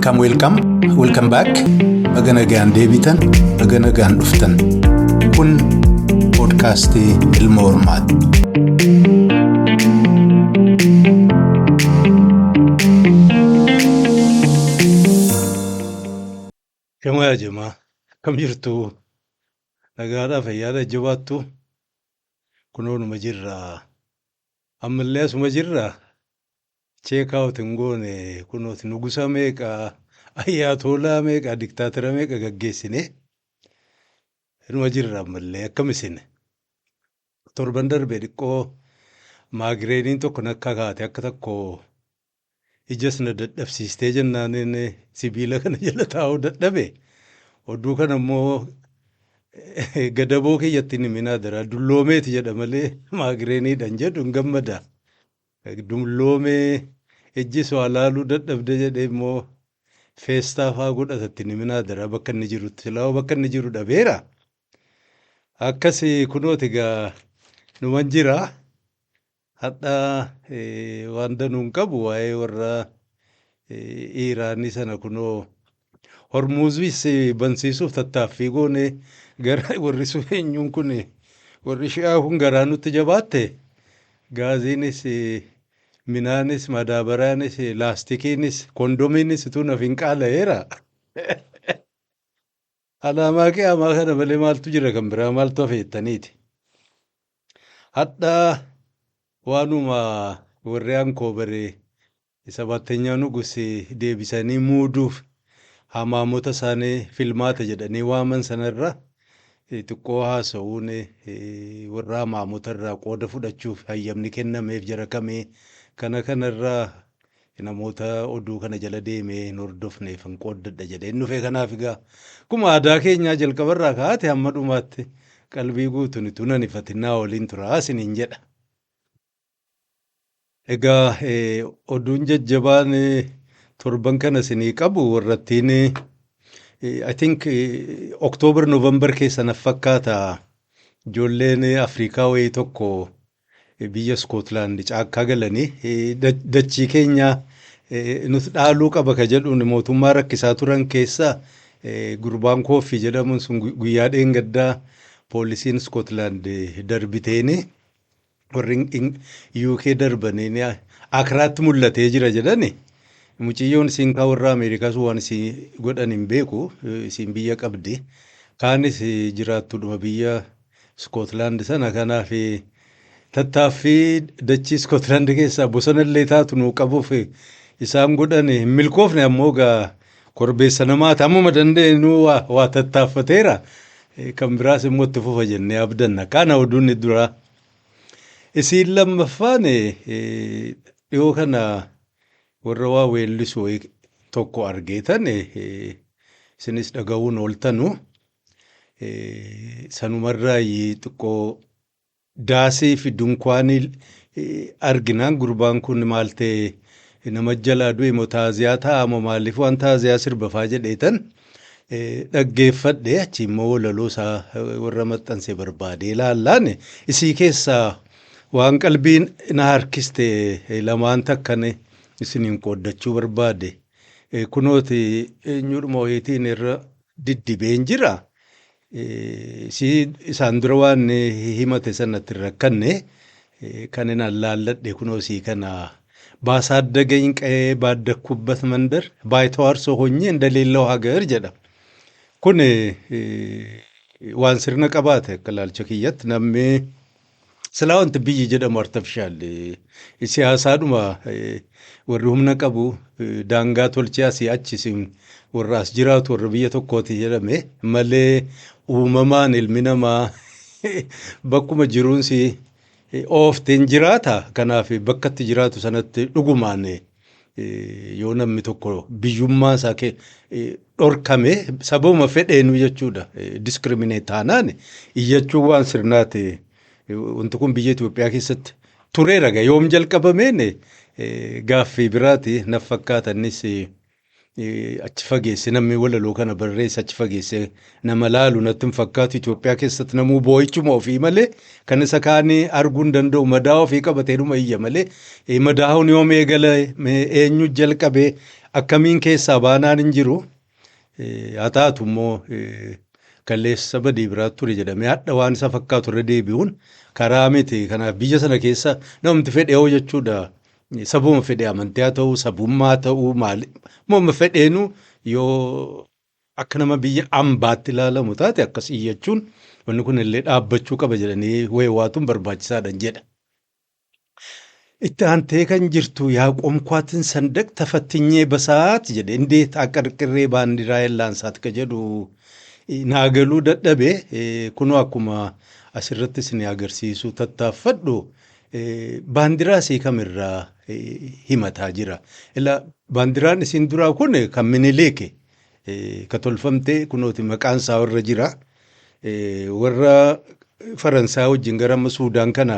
Welcome, welcome, welcome back. Baga nagaan deebitan, baga nagaan dhuftan. Kun poodkaastii Ilma Hormaati. Shamaa jamaa, akkam jirtu? Nagaadhaa fayyaadha jabaattu? Kunoonuma jirra. Ammallee asuma jirra. Check out hin goone kunooti nugusa meeqa, ayyaatoolaa meeqa, diktaatira meeqa gaggeessine. Inuma jirra ammallee akkam isin. Torban darbe xiqqoo maagireeniin tokko nakka kaate akka tokko ijas na dadhabsiistee jennaan sibiila kana jala taa'uu dadhabe. Oduu kana immoo gadaboo kiyyatti hin himinaa dara dulloomeeti jedha malee maagireeniidhaan jedhu hin gammada. Dulloomee ijjis waa laaluu dadhabde jedhee immoo feestaa fa'aa godhatatti hin himinaa dara bakka inni jirutti silaa bakka inni jiru dhabeera. Akkasi kunooti egaa numan jira. Hadha waan danuu hin qabu waa'ee warra Iiraanii sana kunoo Hormuuzis bansiisuuf tattaaffii goone gara warri sun eenyuun kun warri shi'aa kun garaa nutti jabaatte gaaziinis minaanis madaabaraanis laastikiinis kondomiinis utuu naf hin qaala'eera. Alaamaa qiyaamaa kana malee maaltu jira kan biraa maaltu hafe jettaniiti. Hadha waanuma warri Ankoobare sabaattanyaa nugus deebisanii muuduuf hamaamota isaanii filmaata jedhanii waaman sanarra xiqqoo haasa'uun warra hamaamota irraa qooda fudhachuuf hayyamni kennameef jara kamii kana kanarraa namoota oduu kana jala deemee hin hordofneef hin qooddadha jedheen dhufe. Kanaaf egaa akkuma aadaa keenyaa jalqabarraa kaa'ate hamma dhumaatti qalbii guutuun utuu nan ifatin naa waliin turaa isiniin jedha. Egaa oduun jajjabaan torban kana isinii qabu warrattiin I think October, November keessa na fakkaata ijoolleen Afrikaa wayii tokko biyya Iskootlaand caakkaa galanii dachii keenya nuti dhaaluu qaba ka jedhuun mootummaa rakkisaa turan keessa gurbaan Kooffii jedhamuun sun guyyaa dheengaddaa poolisiin Iskootlaand darbiteeni warri UK darbanii Akiraatti mul'atee jira jedhani. Mucayyoon isiin kaan warra Ameerikaa sun waan isii godhan hin beeku, isiin biyya qabdi. Kaanis jiraattuudhuma biyya Iskootlaand sana kanaaf tattaaffii dachii Iskootlaand keessaa bosona illee taatu nuu qabuuf isaan godhan hin milkoofne ammoo gaa korbeessa namaati ammuma danda'e waa tattaaffateera. Kan biraas immoo itti fufa jennee abdanna. Kana oduun duraa. Isiin lammaffaan dhiyoo kana warra waa weellisu tokko argeetan isinis dhaga'uun ooltanu. Sanumarraa xiqqoo daasii fi dunkwaanii arginaan gurbaan kun maal ta'e nama jalaa du'e moo taaziyaa ta'a moo maaliif waan taaziyaa sirbafaa jedheetan dhaggeeffadhe achi immoo walaloo isaa warra maxxanse barbaadee ilaallaan isii keessaa waan qalbiin na harkiste lamaan takkan isiniin qooddachuu barbaade. Kunooti eenyudhuma wayiitiin irra diddibeen jira. Isii isaan dura waan himate sanatti hin rakkanne kan inni laalladhe kunoo isii kana ባሳደገኝ ቀዬ ባደግኩበት መንደር ባይተዋር ሰው ሆኜ እንደሌለው ሀገር jedha. Kun waan sirna qabaate akka ilaalcha kiyyatti namni silaa wanti biyyi jedhamu artificial siyaasaadhuma warri humna qabu daangaa tolchee asii achi warra as jiraatu warra biyya tokkooti jedhame malee uumamaan ilmi namaa bakkuma jiruunsi oofteen jiraata. Kanaaf bakka itti jiraatu sanatti dhugumaan yoo namni tokko biyyummaa isaa dhorkame sababuma fedheenu jechuudha. Discriminate taanaan iyyachuun waan sirnaati. Wanti kun biyya Itoophiyaa keessatti tureera yoom jalqabameen gaaffii biraati naf fakkaata innis Achi fageesse namni walaloo kana barreesse achi fageesse nama laalu natti hin fakkaatu. Itoophiyaa keessatti namuu boo'ichuma ofii malee kan isa kaanii arguu hin danda'u. Madaa ofii qabateedhuma iyya malee madaa'uun yoom eegale, eenyu jalqabe, akkamiin keessaa baanaan hin jiru. Haa taatu immoo kaleessa badii biraatu ture jedhamee hadha waan isa fakkaatu irra deebi'uun karaa miti. Kanaaf biyya sana keessa namni fedhe hoo jechuudha. Sabuma fedhe, amantii haa ta'uu, sabummaa haa ta'uu, maali mooma fedheenu, yoo akka nama biyya ambaatti ilaalamu taate akkas iyyachuun wanni kun illee dhaabbachuu qaba jedhanii wayiwaatuun barbaachisaadha jedha. Itti aantee kan jirtu "ያቆምኳትን ሰንደቅ ተፈትኜ በሳት" jedhe. እንዴት አቀርቅሬ ባንዲራዬን ላንሳት ka jedhu naa galuu dadhabe. Kunoo akkuma asirratti isin agarsiisuu tattaaffadhu, baandiraa isii kamirraa himataa jira. Ila baandiraan isin duraa kun kan Miniliik ka tolfamte, kunooti maqaan isaa warra jira. Warra Faransaay wajjin gara amma Suudaan kana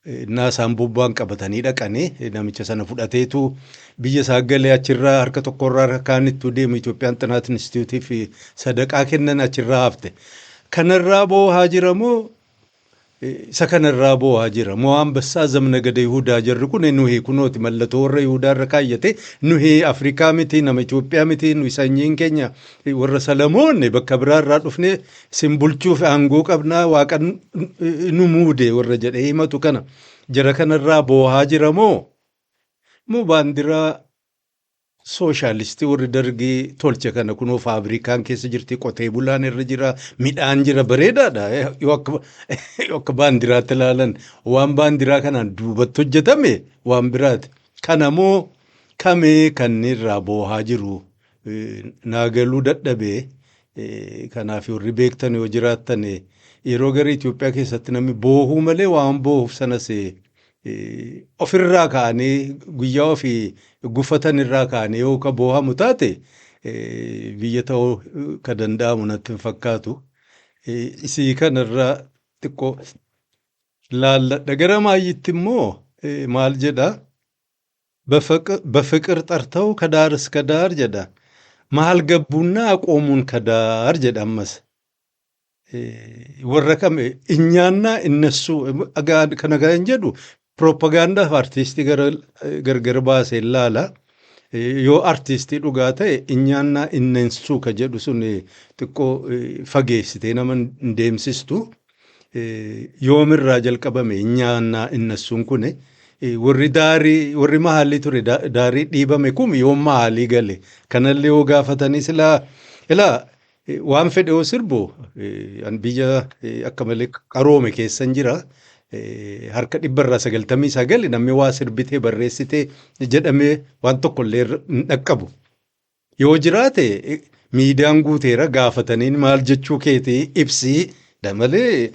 innaa isaan bobba'an qabatanii dhaqanii namicha sana fudhateetu biyya isaa galee, achirraa harka tokkorraa harka kaanittuu deemu Itoophiyaan Xinaat Inistituutii fi sadaqaa kennan achirraa hafte. Kanarraa boohaa jira moo isa kanarraa boohaa jira moo አንበሳ ዘእምነገደ ይሁዳ jarri kun nuhi kunooti mallattoo warra Yihudaa irra kaayyate, nuhi Afrikaa miti, nama Itoophiyaa miti, nuhi sanyiin keenya warra Salamoon, bakka biraarraa dhufne isin bulchuuf aangoo qabnaa, Waaqa nu muude warra jedhee himatu kana, jara kanarraa boohaa jira moo moo baandiraa sooshaalistii warri Dargii tolche kana, kunoo faabrikaan keessa jirti, qotee bulaan irra jira, midhaan jira, bareedaadha. Yoo akka baandiraatti ilaalan waan baandiraa kanaan duubatti hojjetame waan biraati. Kana moo kamee kan irraa boohaa jiru naa galuu dadhabee. Kanaaf warri beektan yoo jiraattan, yeroo gara Itoophiyaa keessatti namni boohuu malee waan boohuuf sanas ofirraa ka'anii, guyyaa ofii gufatan irraa ka'anii yoo ka boohamu taate, biyya ta'uu ka danda'amu natti hin fakkaatu. Isii kanarraa xiqqoo laalladha. Gara maayyitti immoo maal jedha? በፍቅር ጠርተው ከዳር እስከ ዳር jedha. መሀል ገቡና አቆሙን ከዳር jedha ammas. Warra kam, እኛና እነሱ kana kan jedhu piroopagaandaaf artiistii gargar baasee ilaala. Yoo artiistii dhugaa ta'e እኛና እነሱ ka jedhu sun xiqqoo fageessitee nama hin deemsistu. Yoomirraa jalqabame እኛና እነሱን kun? Warri daarii, warri mahaalii ture, daarii dhiibame kun yoom mahaalii gale? Kanallee yoo gaafatanii silaa ilaa waan fedhe yoo sirbu, biyya akka malee qaroome keessan jira. Harka 99% namni waa sirbitee barreessitee jedhamee waan tokko illee hin dhaqqabu. Yoo jiraate miidiyaan guuteera, gaafatanii maal jechuu keetii ibsii malee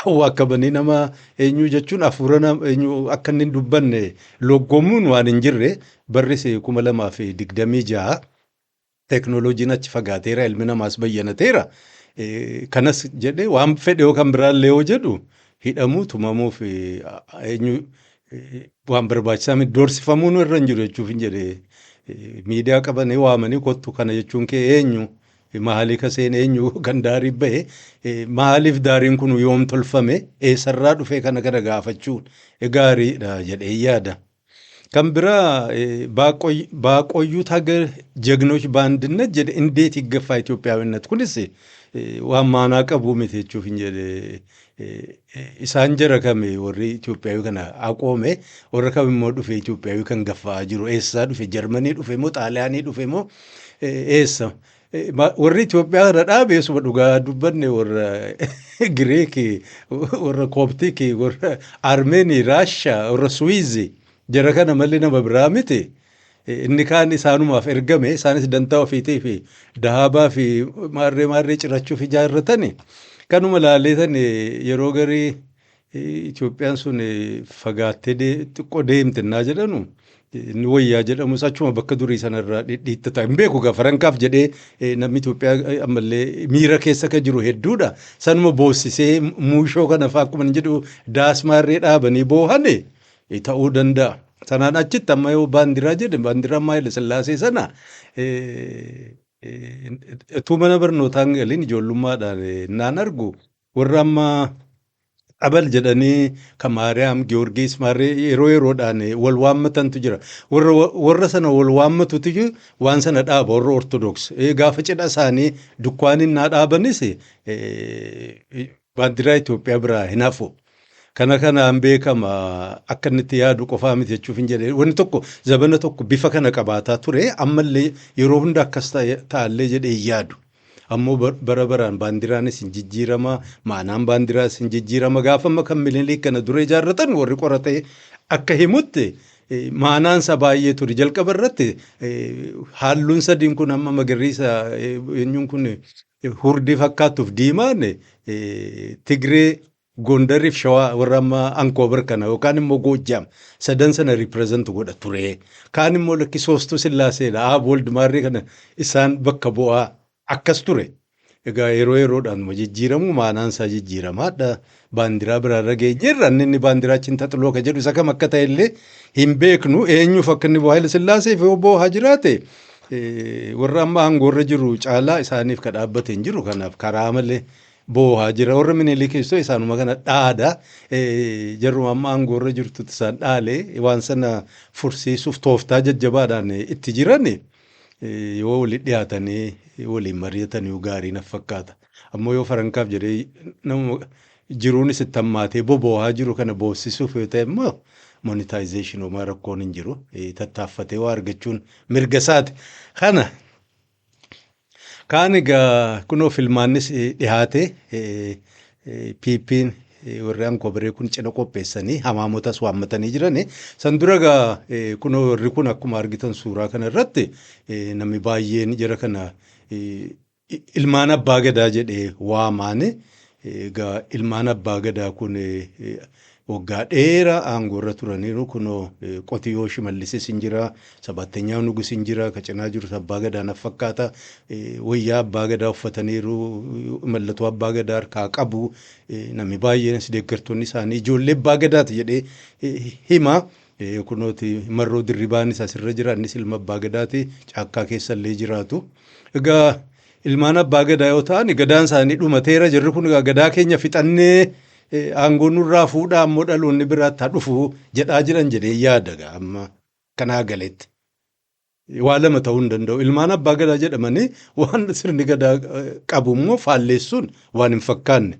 awwaakkamanii nama eenyu jechuun hafuura eenyu akka inni hin dubbanne loggomuun waan hin jirre. Barris 2026, teeknooloojiin achi fagaateera, ilmi namaas bayyanateera. Kanas jedhee waan fedhe yoo kan biraallee yoo jedhu hidhamuu, tumamuu fi eenyu waan barbaachisaa miti, doorsifamuun irra hin jiru jechuuf hin jedhe. Miidiyaa qabanii waamanii kottu kana jechuun kee eenyu, maalii ka seen, eenyu kan daarii bahe, maaliif daariin kun yoom tolfame, eessarraa dhufe, kana kana gaafachuun gaariidha jedhee yaada. Kan biraa "ባቆዩት ሀገር ጀግኖች በአንድነት" jedhe. እንዴት ይገፋ ኢትዮጵያዊነት? Kunis waan maanaa qabu miti jechuuf hin jedhe. Isaan jara kame warri Itoophiyaawii kana aqoome? Warra kam immoo dhufe Itoophiyaawii kan gaffa'aa jiru? Eessaa dhufe? Jarmanii dhufe moo Xaaliyaanii dhufe moo eessa? Warri Itoophiyaa kana dhaabe suma dhugaa dubbanne warra Giriikii, warra Kooptikii, warra Armeenii, Raashaa, warra Suwiizii, jara kana malee nama biraa miti. Inni kaan isaanumaaf ergame, isaanis dantaa ofiitii fi dahabaa fi maarree maarree cirachuuf ijaarratani. Kanuma laaleetan yeroo garii Itoophiyaan sun fagaattee xiqqoo deemte innaa jedhanu, inni wayyaa jedhamus achuma bakka durii sanarraa dhidhiittata. Hin beeku gaa, farankaaf jedhee namni Itoophiyaa ammallee miira keessa kan jiru hedduudha. Sanuma boossisee muushoo kana fa'aa akkuma inni jedhu daas maarree dhaabanii boohane ta'uu danda'a. Sanaan achitti amma yoo baandiraa jedhe, baandiraa amma Haile Sillaasee sana utuu mana barnootaa hin galin ijoollummaadhaan naan argu, warra amma xabal jedhanii kan Maariyaam, Giyoorgis, Maarree yeroo yeroodhaan wal waammatantu jira. Warra sana wal waammatutu waan sana dhaaba, warra Ortodoks. Gaafa cidha isaanii dukkaaniin naa dhaabanis baandiraa Itoophiyaa biraa hin hafu. Kana kanaan beekama, akka inni itti yaadu qofaa miti jechuuf hin jedhe. Wanni tokko zabana tokko bifa kana qabaataa ture, ammallee yeroo hunda akkas ta'allee jedhee hin yaadu. Ammoo bara baraan baandiraanis hin jijjiirama, maanaan baandiraas hin jijjiirama. Gaafa amma kan Minilik kana dura ijaarratan, warri qoratee akka himutti, maanaan isaa baay'ee ture. Jalqaba irratti halluun sadiin kun, amma magariisa, eenyuun kun, hurdii fakkaattuuf diimaan, Tigree, Gondariif Shawaa, warra amma Ankoobar kana yookaan immoo Goojjaam sadan sana represent godha ture. Kaan immoo lakki, Soostuu Sillaaseedha. Aab Wald Maarree kana isaan bakka bu'aa akkas ture. Egaa yeroo yeroodhaan jijjiiramu, maanaan isaa jijjiiramaadha. Baandiraa biraarra geenyeerra, inni baandiraa cintaxiloo ka jedhu isa kam akka ta'e illee hin beeknu, eenyuuf akka inni bu'aa. Haile Sillaaseef yoo boohaa jiraate, warra amma aangoorra jiru caalaa isaaniif ka dhaabbate hin jiru, kanaaf karaa malee boohaa jira. Warra Minilik keessoo isaanuma kana dhaada. Jarruma amma aangoorra jirtutti isaan dhaalee waan sana fursiisuuf tooftaa jajjabaadhaan itti jiran, yoo walitti dhiyaatanii waliin mari'atanii gaarii naf fakkaata. Ammoo yoo farankaaf jedhee nama jiruunis itti hammaatee boboohaa jiru kana boossisuuf yoo ta'e immoo, monetization homaa rakkoon hin jiru. Tattaaffatee waa argachuun mirga isaati. Kana kaan egaa kunoo filmaannis dhihaate, PP'n warri Ankobaree kun cina qopheessanii hamaamotas waammatanii jiran. San dura egaa kunoo warri kun akkuma argitan suuraa kana irratti namni baay'een jara kana ilmaan abbaa gadaa jedhee waamaani. Egaa ilmaan abbaa gadaa kun waggaa dheeraa aangoorra turaniiru. Kunoo qotiyoo Shimallisis hin jira, Sabaattanyaa Nugus hin jira, ka cinaa jirus abbaa gadaa naf fakkaata. Wayyaa abbaa gadaa uffataniiru, mallattoo abbaa gadaa harkaa qabu. Namni baay'eenis deeggartoonni isaanii ijoollee abbaa gadaati jedhee hima. Kunooti Marroo Dirribaanis asirra jira, innis ilma abbaa gadaati, caakkaa keessa illee jiraatu. Egaa ilmaan abbaa gadaa yoo ta'an, gadaan isaanii dhumateera. Jarri kun egaa gadaa keenya fixannee aangoo nurraa fuudhaa, ammoo dhaloonni biraatti haa dhufu jedhaa jiran jedhee yaada egaa amma kanaa galetti. Waa lama ta'uu hin danda'u. Ilmaan abbaa gadaa jedhamanii waan sirni gadaa qabu immoo faalleessuun waan hin fakkaanne.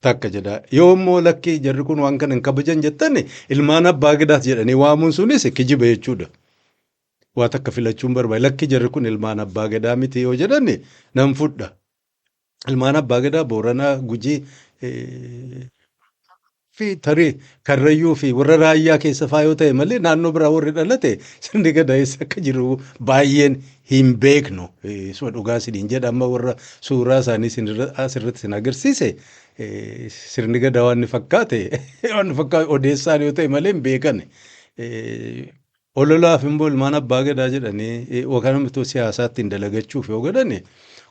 Takka jedha. Yoo immoo lakkii, jarri kun waan kana hin kabajan jettan, ilmaan abbaa gadaati jedhanii waamuun sunis kijiba jechuudha. Waa takka filachuun barbaade. Lakki, jarri kun ilmaan abbaa gadaa miti yoo jedhan nan fudha. Ilmaan abbaa gadaa Booranaa, Gujii fi tarii Karrayyuu fi warra Raayyaa keessa faa yoo ta'e malee, naannoo biraa warri dhalate sirni gadaa eessa akka jiru baay'een hin beeknu. Suma dhugaa isiniin jedha, amma warra suuraa isaanii asirratti isin agarsiise, sirni gadaa waan inni fakkaate odeessaan yoo ta'e malee hin beekan. Ololaaf immoo ilmaan abbaa gadaa jedhanii yookaan immoo siyaasaatti hin dalagachuuf yoo godhani,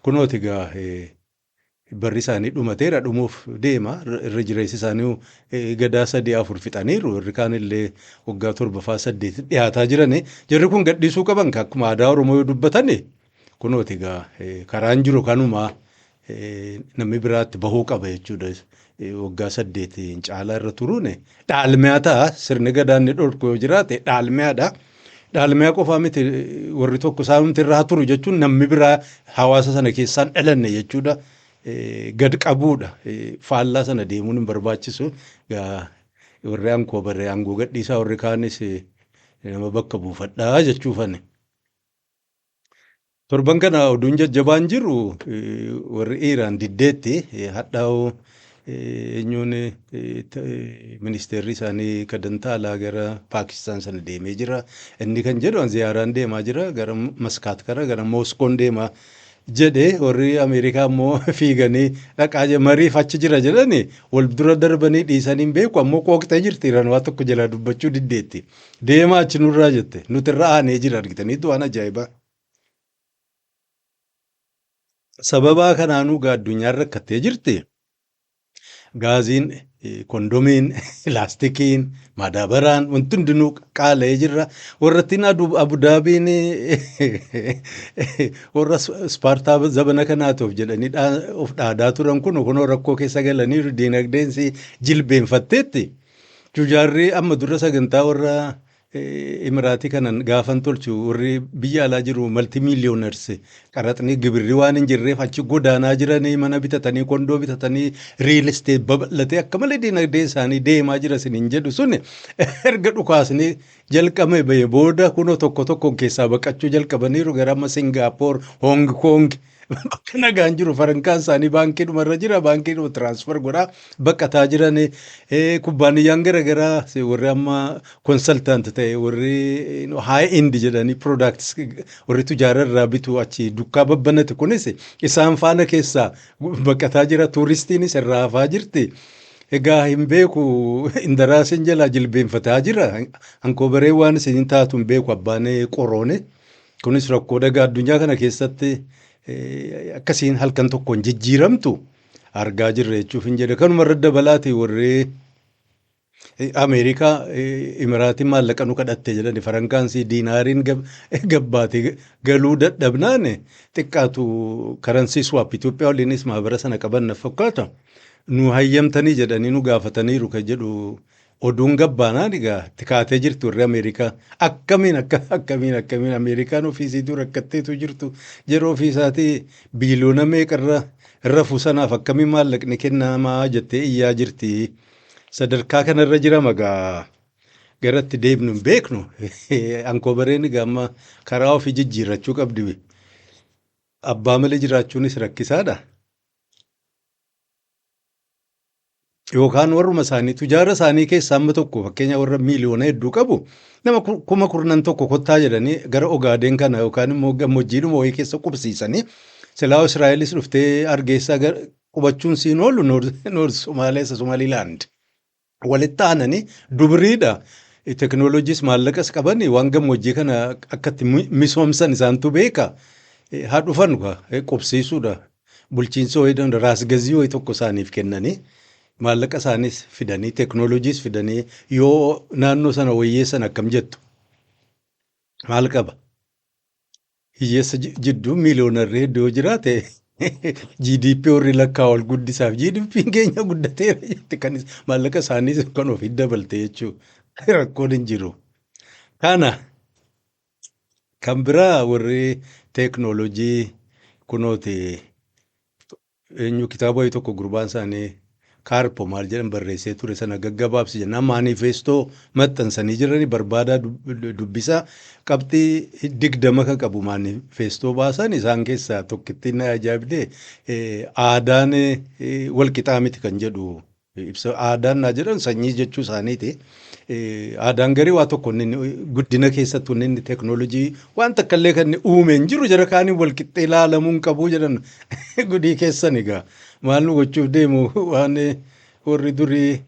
kunooti egaa barri isaanii dhumateera, dhumuuf deema. Irra jireessi isaanii gadaa sadii afur fixaniiru, warri kaan illee waggaa 7 faa 8 dhiyaataa jirani. Jarri kun gadhiisuu qaban akkuma aadaa Oromoo yoo dubbatani, kunooti egaa karaan jiru kanuma, namni biraatti bahuu qaba jechuudha. Waggaa 8 caalaa irra turuun dhaalmiyaa ta'a. Sirni gadaa inni dhorku yoo jiraate dhaalmiyaadha. Dhaalmiyaa qofaa miti, warri tokko isaanumti irraa turu jechuun namni biraa hawaasa sana keessaan dhalanne jechuudha. Gad qabuudha. Faallaa sana deemuun hin barbaachisu. Warri aangoo barree aangoo gadhiisaa, warri kaanis nama bakka buufadhaa jechuufani. Torban kana oduun jajjabaan jiru, warri Iiraan diddeetti hadhaa'u, eenyuun, ministeerri isaanii kadantaa alaa gara Paakistaan sana deemee jira. Inni kan jedhu ziyaaraan deemaa jira, gara Maskaat gara Mooskoon deemaa jedhe. Warri Ameerikaa immoo fiiganii dhaqaa mariif achi jira jedhani wal dura darbanii dhiisanii hin beeku, ammoo qooqxee jirti Iiraan, waa tokko jalaa dubbachuu diddeetti. Deemaa achi nurraa jette, nuti irra aanee jira, argitaniitu waan ajaa'ibaa. Sababaa kanaanuu gaa addunyaan rakkattee jirti. Gaaziin, kondomiin, laastikiin, madaabaraan wanti hundinuu qaala'ee jira. Warrattiin Abudaabiin warra Ispaartaa zabana kanaatiif jedhanii of dhaadaa turan kun kunoo rakkoo keessa galaniiru, diinagdeensi jilbeenfatteetti. Tujaarri amma dura sagantaa warra Imiraatii kanan gaafan tolchu, warri biyya alaa jiru multi millionaires qaraxni gibirri waan hin jirreef achi godaanaa jiranii, mana bitatanii, kondoo bitatanii, real estate babal'atee akka malee diinagdee isaanii deemaa jira isiniin jedhu sun erga dhukaasni jalqame bahee booda kunoo tokko tokkoon keessaa baqachuu jalqabaniiru gara amma Singaappoor, Hong Kong, bakka nagaan jiru. Farankaan isaanii baankiidhuma irra jira, baankiidhuma transfer godhaa baqataa jiran. Kubbaaniyyaan garaagaraa warri amma consultant ta'e, warri high end jedhanii products warri tujaara irraa bitu achi dukkaa babbanate kunis isaan faana keessaa baqataa jira. Tuuristiinis irraa hafaa jirti. Egaa hin beeku, indaraasiin jalaa jilbeenfataa jira. Ankoobaree waan isin taatu hin beeku abbaan qoroone. Kunis rakkoo dhagaa addunyaa kana keessatti akkasiin halkan tokkoon jijjiiramtu argaa jirra jechuuf hin jedhe. Kanuma irra dabalaati warri Ameerikaa Imiraatiin maallaqa nu kadhatte jedhani, farankaansii diinaariin gabbaate galuu dadhabnaan xiqqaatu currency swap Itoophiyaa waliinis maabara sana qaban na fakkaata. Nu hayyamtanii jedhanii nu gaafataniiru kan jedhu oduun gabbaanaan egaa itti kaatee jirtu warri Ameerikaa. Akkamiin akka akkamiin akkamiin Ameerikaan ofiisiituu rakkatteetu jirtu, yeroo ofiisaatii biiliyoona meeqarra rafu sanaaf akkamiin maallaqni kennamaa jettee iyyaa jirti. Sadarkaa kanarra jira magaa garatti deemnu hin beeknu. Ankoobareen egaa amma karaa ofii jijjiirrachuu qabdi. Abbaa malee jiraachuunis rakkisaadha. Yookaan warruma isaanii tujaara isaanii keessaa amma tokko, fakkeenya warra miiliyoona hedduu qabu, nama 40,000 kottaa jedhanii gara Ogaadeen kana yookaan immoo gammoojjiidhuma wayii keessa qubsiisanii, silaa Israa'elis dhuftee Argeessaa qubachuun siin oolu, North Somaaliyaa isa Somaalilaand. Walitti aananii dubriidha. Teknooloojiis maallaqas qabanii waan gammoojjii kana akkatti misoomsan isaantu beeka. Haa dhufan qubsiisuudha. Bulchiinsa wayii danda'u raas gazii wayii tokko isaaniif kennanii, maallaqa isaaniis fidanii, teknooloojiis fidanii yoo naannoo sana wayyeessan akkam jettu? Maal qaba? Hiyyeessa jidduu miiliyoonarri hedduu yoo jiraate GDP warri lakkaa ol guddisaaf, GDP'n keenya guddateera jetti, kan maallaqa isaaniis kan ofii dabalte jechuudha. Rakkoon hin jiru. Kana kan biraa warri teeknooloojii kunooti eenyu kitaaba wayii tokko gurbaan isaanii Kaarpo maal jedhan barreessee ture sana gaggabaabsi jennaan maanifeestoo maxxansanii jiranii, barbaadaa dubbisaa. Qabxii 20 kan qabu maanifeestoo baasan. Isaan keessaa tokkittiin na ajaa'ibde aadaan walqixaa miti kan jedhu ibsa. Aadaan naa jedhan sanyii jechuu isaaniiti. Aadaan garii waa tokko inni guddina keessattuu inni teeknooloojii waan takka illee kan inni uume hin jiru, jara kaaniin walqixxee ilaalamuu hin qabu jedhan. Gudii keessan egaa maal nu gochuuf deemu? Waan warri durii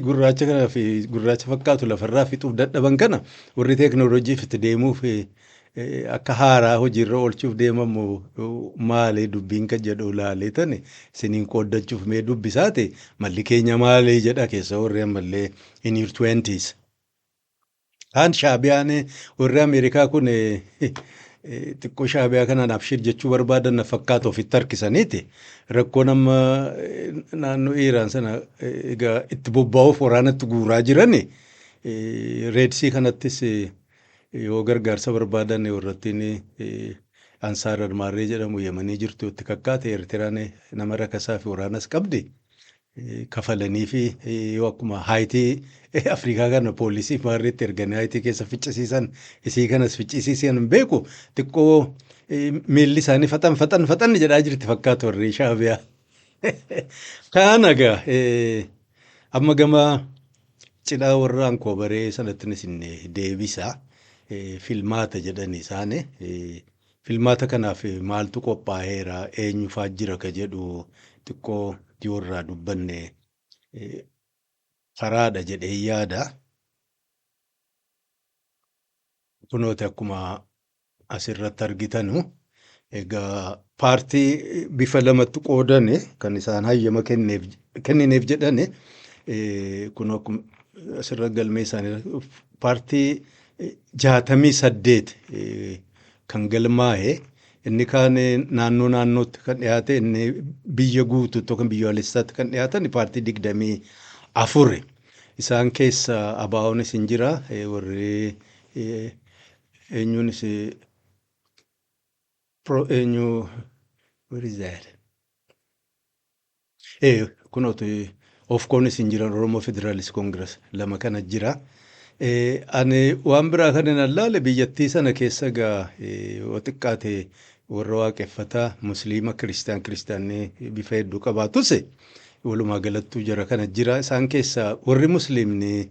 gurraacha kanaa fi gurraacha fakkaatu lafarraa fixuuf dadhaban kana warri teeknooloojiif itti deemuuf akka haaraa hojiirra oolchuuf deemamu maali dubbiin kan jedhu ilaalee tani isiniin qooddachuuf. Mee dubbisaati, malli keenya maali jedha keessa warri ammallee in your twenties. Kaan Shaabiyaan warri Ameerikaa kun xiqqoo Shaabiyaa kanaan abshir jechuu barbaadan na fakkaata, ofitti harkisaniiti. Rakkoon amma naannoo Iraan sana egaa itti bobba'uuf waraanatti guuraa jirani. Red Sea kanattis yoo gargaarsa barbaadan warrattiin Ansaar Armaarree jedhamu Yemanii jirtu itti kakkaate. Eertiraan nama rakasaa fi waraanas qabdi. Kafalanii fi yoo akkuma Haayitii Afrikaa kana poolisii maarreetti erganii Haayitii keessa ficcisiisan isii kanas ficcisiisan hin beeku, xiqqoo miilli isaanii faxan faxan faxan jedhaa jirti fakkaatu warri Shaabiyaa. Kaan egaa amma gama cidhaa warra Ankoobaree sanatti isin deebisa. Filmaata jedhan isaani. Filmaata kanaaf maaltu qophaa'eera, eenyufaa jira ka jedhu xiqqoo yoo irraa dubbanne karaadha jedhee yaada. Kunooti akkuma asirratti argitanu Egaa paartii bifa lamatti qoodane kan isaan hayyama kennineef jedhane, kun akkuma asirra galmee isaanii paartii 68 kan galmaa'e, inni kaan naannoo naannootti kan dhiyaate, inni biyya guutuutti yookaan biyyaalessaatti kan dhiyaatan paartii 24. Isaan keessa ABO'nis hin jira, warri eenyuunis eenyu, where is that? Kunooti OFCOnis hin jiran, Oromoo Federalist Congress lama kana jira. Ani waan biraa kan hin allaale, biyyattii sana keessa egaa yoo xiqqaate warra waaqeffataa, Musliima, Kiristaanni bifa hedduu qabaatus, walumaa galattuu jara kana jira. Isaan keessa warri Musliimni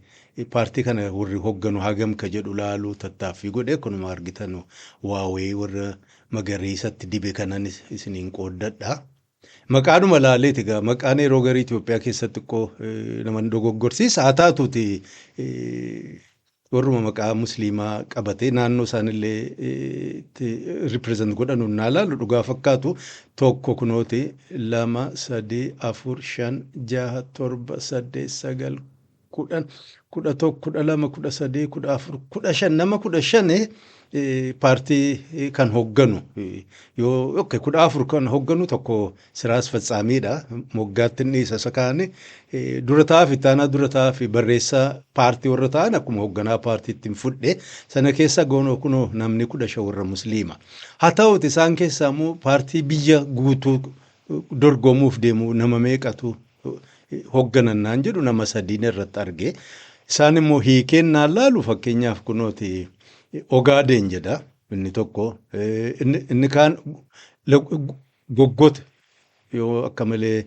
paartii kana warri hogganu hagam ka jedhu laaluu tattaaffii godhe. Kunuma argitan waawee warra magariisatti dibe kanan isiniin qooddadha. Maqaadhuma laaleeti egaa, maqaan yeroo garii Itoophiyaa keessatti xiqqoo nama dogoggorsiisa. Haa taatuuti, warruma maqaa Musliimaa qabatee naannoo isaanillee represent godhanu naa laalu dhugaa fakkaatu tokko kunooti: lama, sadii, afur, shan, jaha, torba, saddeet, sagal, 10, 11, 12, 13, 14, 15, nama 15 paartii kan hogganu yoo, okay, 14 kan hogganu, tokko ስራ አስፈጻሚ dha, moggaatti inni isa kaane dura ta'aa fi ittaanaa dura ta'aa fi barreessaa paartii warra ta'an akkuma hogganaa paartiitti hin fudhe. Sana keessa goonoo kunoo namni 15 warra Musliima. Haa ta'uti, isaan keessaa immoo paartii biyya guutuu dorgomuuf deemu nama meeqatu hogganan naan jedhu, nama sadiin irratti arge. Isaan immoo hiikeen naan laalu, fakkeenyaaf kunooti Ogaadeen jedha inni tokko, inni kaan Goggoota, yoo akka malee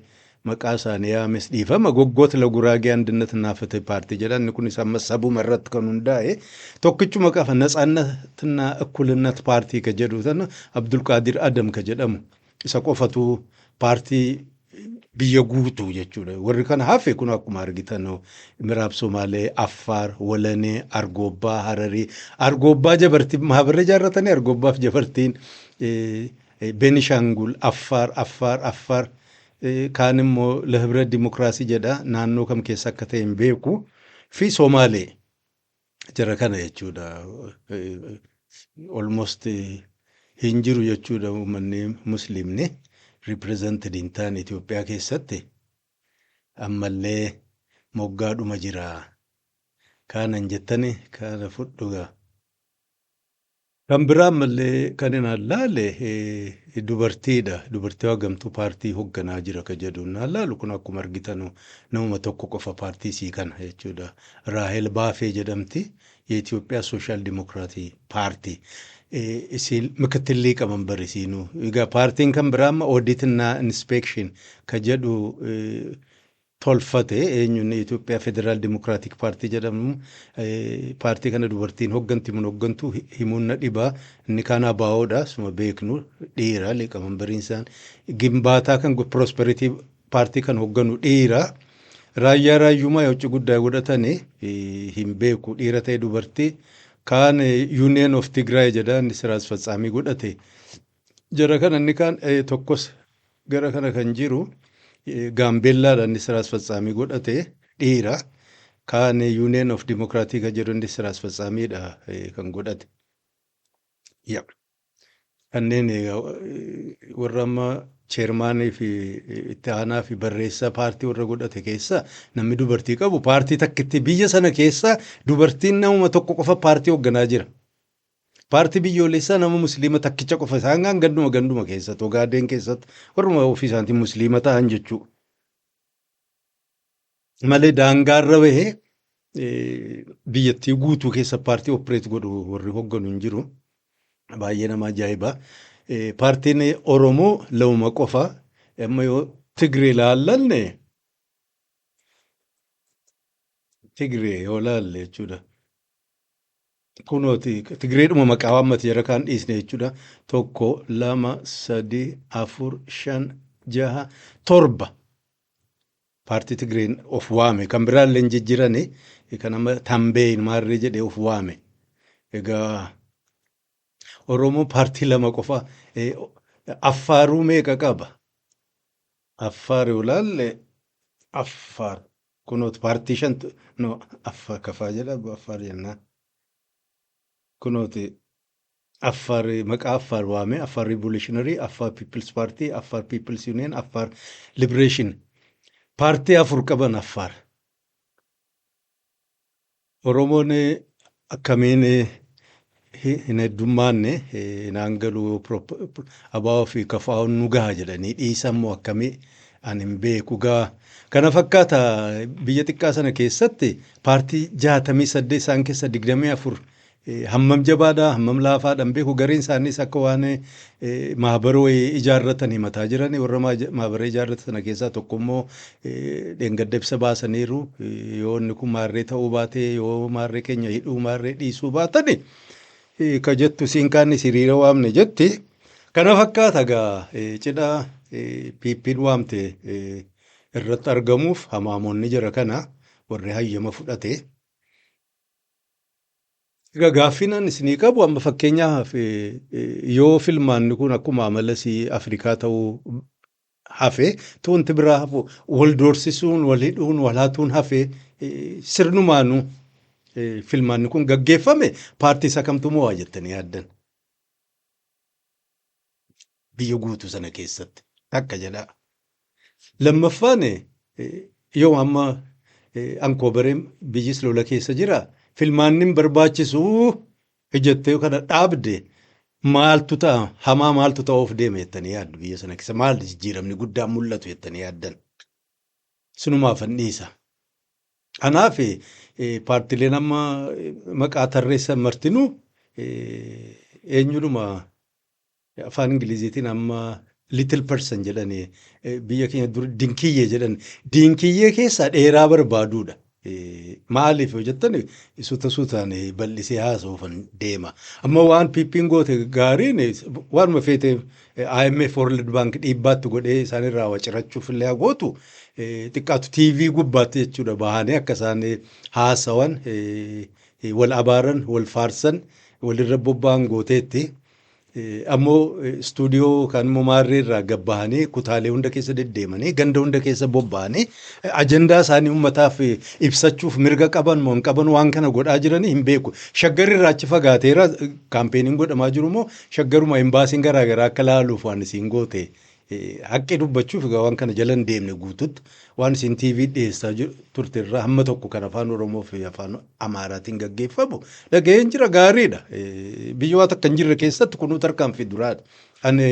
maqaa isaanii yaames dhiifama, Goggoota ለጉራጌ አንድነትና ፍትህ ፓርቲ jedha. Inni kunis amma sabuma irratti kan hundaa'e tokkichuma qafa. ነጻነትና እኩልነት ፓርቲ ka jedhu sana Abdulqaadir Adam ka jedhamu isa qofatu paartii biyya guutuu jechuudha. Warri kana hafe kun akkuma argitan Miraab Somaalee, Affaar, Walanee, Argobbaa, Hararii, Argobbaa Jabartii maabarree jaarratanii Argobbaaf Jabartiin, Beenishaangul, Affaar, Affaar, Affaar, kaan immoo ለህብረ ዲሞክራሲ jedha, naannoo kam keessa akka ta'e hin beeku, fi Somaalee jara kana jechuudha. Almost hin jiru jechuudha uummanni Musliimni represented hin taane Itoophiyaa keessatti ammallee moggaadhuma jira. Kaanan jettani kana fudhugaa. Kan biraa ammallee kan hin allaale dubartiidha. Dubartii hagamtuu paartii hoogganaa jira ka jedhu hin allaalu, kun akkuma argitan namuma tokko qofa paartii sii kana jechuudha. Raahel Baafee jedhamti. የኢትዮጵያ ሶሻል ዲሞክራሲ ፓርቲ isiin ምክትል ሊቀመንበር isiinuu. Egaa paartiin kan biraa amma audit ና inspection ka jedhu tolfate eenyuun, Itoophiyaa Federaal Dimokiraatik Paartii jedhamu. Paartii kana dubartiin hogganti mun hoggantu himuun na dhibaa. Inni kaan ABOdha, suma beeknu, dhiira liqamanbariin isaan. Gimbaataa kan Prosperity Paartii kan hogganu dhiira. Raayyaa raayyumaa የውጭ ጉዳይ godhatanii hin beeku dhiira ta'e dubartii. Kaan Union of Tigray jedha, inni ስራ አስፈጻሚ godhate. Jara kana inni kaan tokkos gara kana kan jiru Gaambeellaadha, inni ስራ አስፈጻሚ godhate dhiira. Kaan Union of Democratic kan jedhu inni ስራ አስፈጻሚ dha kan godhate. Kanneen warra amma chairman fi itti aanaa fi barreessaa paartii warra godhate keessa namni dubartii qabu paartii takkitti biyya sana keessa dubartiin namuma tokko qofa paartii hoogganaa jira. Paartii biyyoolessaa nama Musliima takkicha qofa, isaan kaan ganduma ganduma keessatti, Ogaadeen keessatti warruma ofii isaaniitiin Musliima ta'an jechuudha. Malee daangaarra bahee biyyattii guutuu keessa paartii operate godhu warri hoogganu hin jiru. Baay'ee nama ajaa'iba. Paartiin Oromoo lamuma qofa. Amma yoo Tigree laallanne, Tigree yoo laalle jechuudha. Kunooti Tigreedhuma maqaa waammate, jara kaan dhiisne jechuudha. Tokko, lama, sadi, afur, shan, jaha, torba. Paartii Tigreen of waame kan biraallee hin jijjiirani, kan amma Tambeen maarree jedhee of waame. Egaa Oromoo paartii lama qofa. Affaaruu meeqa qaba? Affaar yoo laalle, Affaar kunooti paartii shantu, no, Affaar kafaa jedha, Affaar jennaan. Kunooti Affaar, maqaa Affaar waamee, Affaar Revolutionary, Affaar People's Party, Affaar People's Union, Affaar Liberation. Paartii afur qaban Affaar. Oromoon akkamiin hin heddummaanne naan galu. ABO fi KFO'n nu gaha jedhanii dhiisan moo akkamii, ani hin beeku gaa. Kana fakkaata, biyya xiqqaa sana keessatti paartii 68, isaan keessa 24 hammam jabaadha, hammam laafaadha hin beeku. Gariin isaaniis akka waan maabara wayii ijaarratan himataa jiran. Warra maabara ijaarratan sana keessaa tokko immoo dheengadda ibsa baasaniiru. Yoo inni kun maarree ta'uu baate, yoo maarree keenya hidhuu, maarree dhiisuu baatani ka jettu, siin kaanis hiriira waamne jetti. Kana fakkaata gaa, cidha PP'n waamte irratti argamuuf hamaamonni jira kana warri hayyama fudhate. Egaa gaaffiin ani isinii qabu amma, fakkeenyaaf, yoo filmaanni kun akkuma amala sii Afrikaa ta'uu hafe, wanti biraa hafu, wal doorsisuun, wal hidhuun, wal hatuun hafe, sirnumaanuu filmaanni kun gaggeeffame, paartii isa kamtu mo'a jettanii yaaddan? Biyya guutuu sana keessatti takka jedhaa. Lammaffaan, yoo amma ankoobareen biyyis lola keessa jira, filmaanni hin barbaachisu jettee kana dhaabde, maaltu ta'a? Hamaa maaltu ta'uuf deema jettanii yaaddu? Biyya sana keessa maal jijjiiramni guddaan mul'atu jettanii yaaddan? Sinumaaf an dhiisa. Kanaaf paartileen amma maqaa tarreessan martinuu eenyudhuma, afaan Ingiliziitiin amma little person jedhani, biyya keenya dur dinkiyyee jedhan, dinkiyyee keessaa dheeraa barbaaduudha. Maaliif yoo jettan, suuta suutaan bal'isee haasa'uufan deema. Amma waan PP'n goote gaariin, waanuma feete IMF, World Bank dhiibbaatti godhee isaan irraa wacirachuuf illee haa gootu, xiqqaatu TV gubbaatti jechuudha bahanii akka isaan haasawan, wal abaaran, wal faarsan, walirra bobba'an gooteetti. Ammoo istuudiyoo yookaan immoo maarree irraa gabbahanii, kutaalee hunda keessa deddeemanii, ganda hunda keessa bobba'anii ajandaa isaanii uummataaf ibsachuuf mirga qaban moo hin qaban, waan kana godhaa jiranii hin beeku. Shaggar irraa achi fagaateera campaigniin godhamaa jiru immoo Shaggaruma imbaasiin garaagaraa akka laaluuf waan isiin goote, haqqi dubbachuuf egaa waan kana jala hin deemne guututti, waan isin TV dhiyeessaa turte irraa hamma tokko kan afaan Oromoo fi afaan Amaaraatiin gaggeeffamu dhaga'een jira, gaariidha. Biyya waa takka hin jirre keessatti kunuu tarkaanfii duraadha. Ani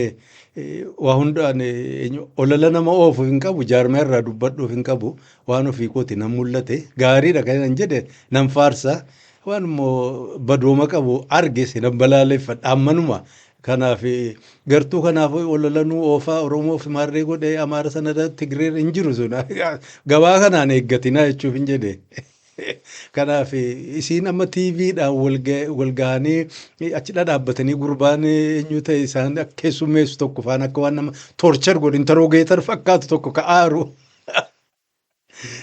waa hunda ani olala nama oofu hin qabu, jaarmaa irraa dubbadhuuf hin qabu, waan ofii kooti nan mul'ate gaariidha kan hin jedhe nan faarsa, waan immoo badooma qabu arges nan balaaleffadha ammanuma. Kanaaf gartuu kanaaf ololanuu oofaa Oromoof maarree godhee Amaara sana Tigree hin jiru, sun gabaa kanaan eeggatinaa jechuuf hin jedhe. Kanaaf isiin amma TVdhaan wal gahanii achi dhadhaabbatanii, gurbaan eenyu ta'e isaan keessummeessu tokko faan akka waan nama torture godhu, interrogator fakkaatu tokko ka'aaru.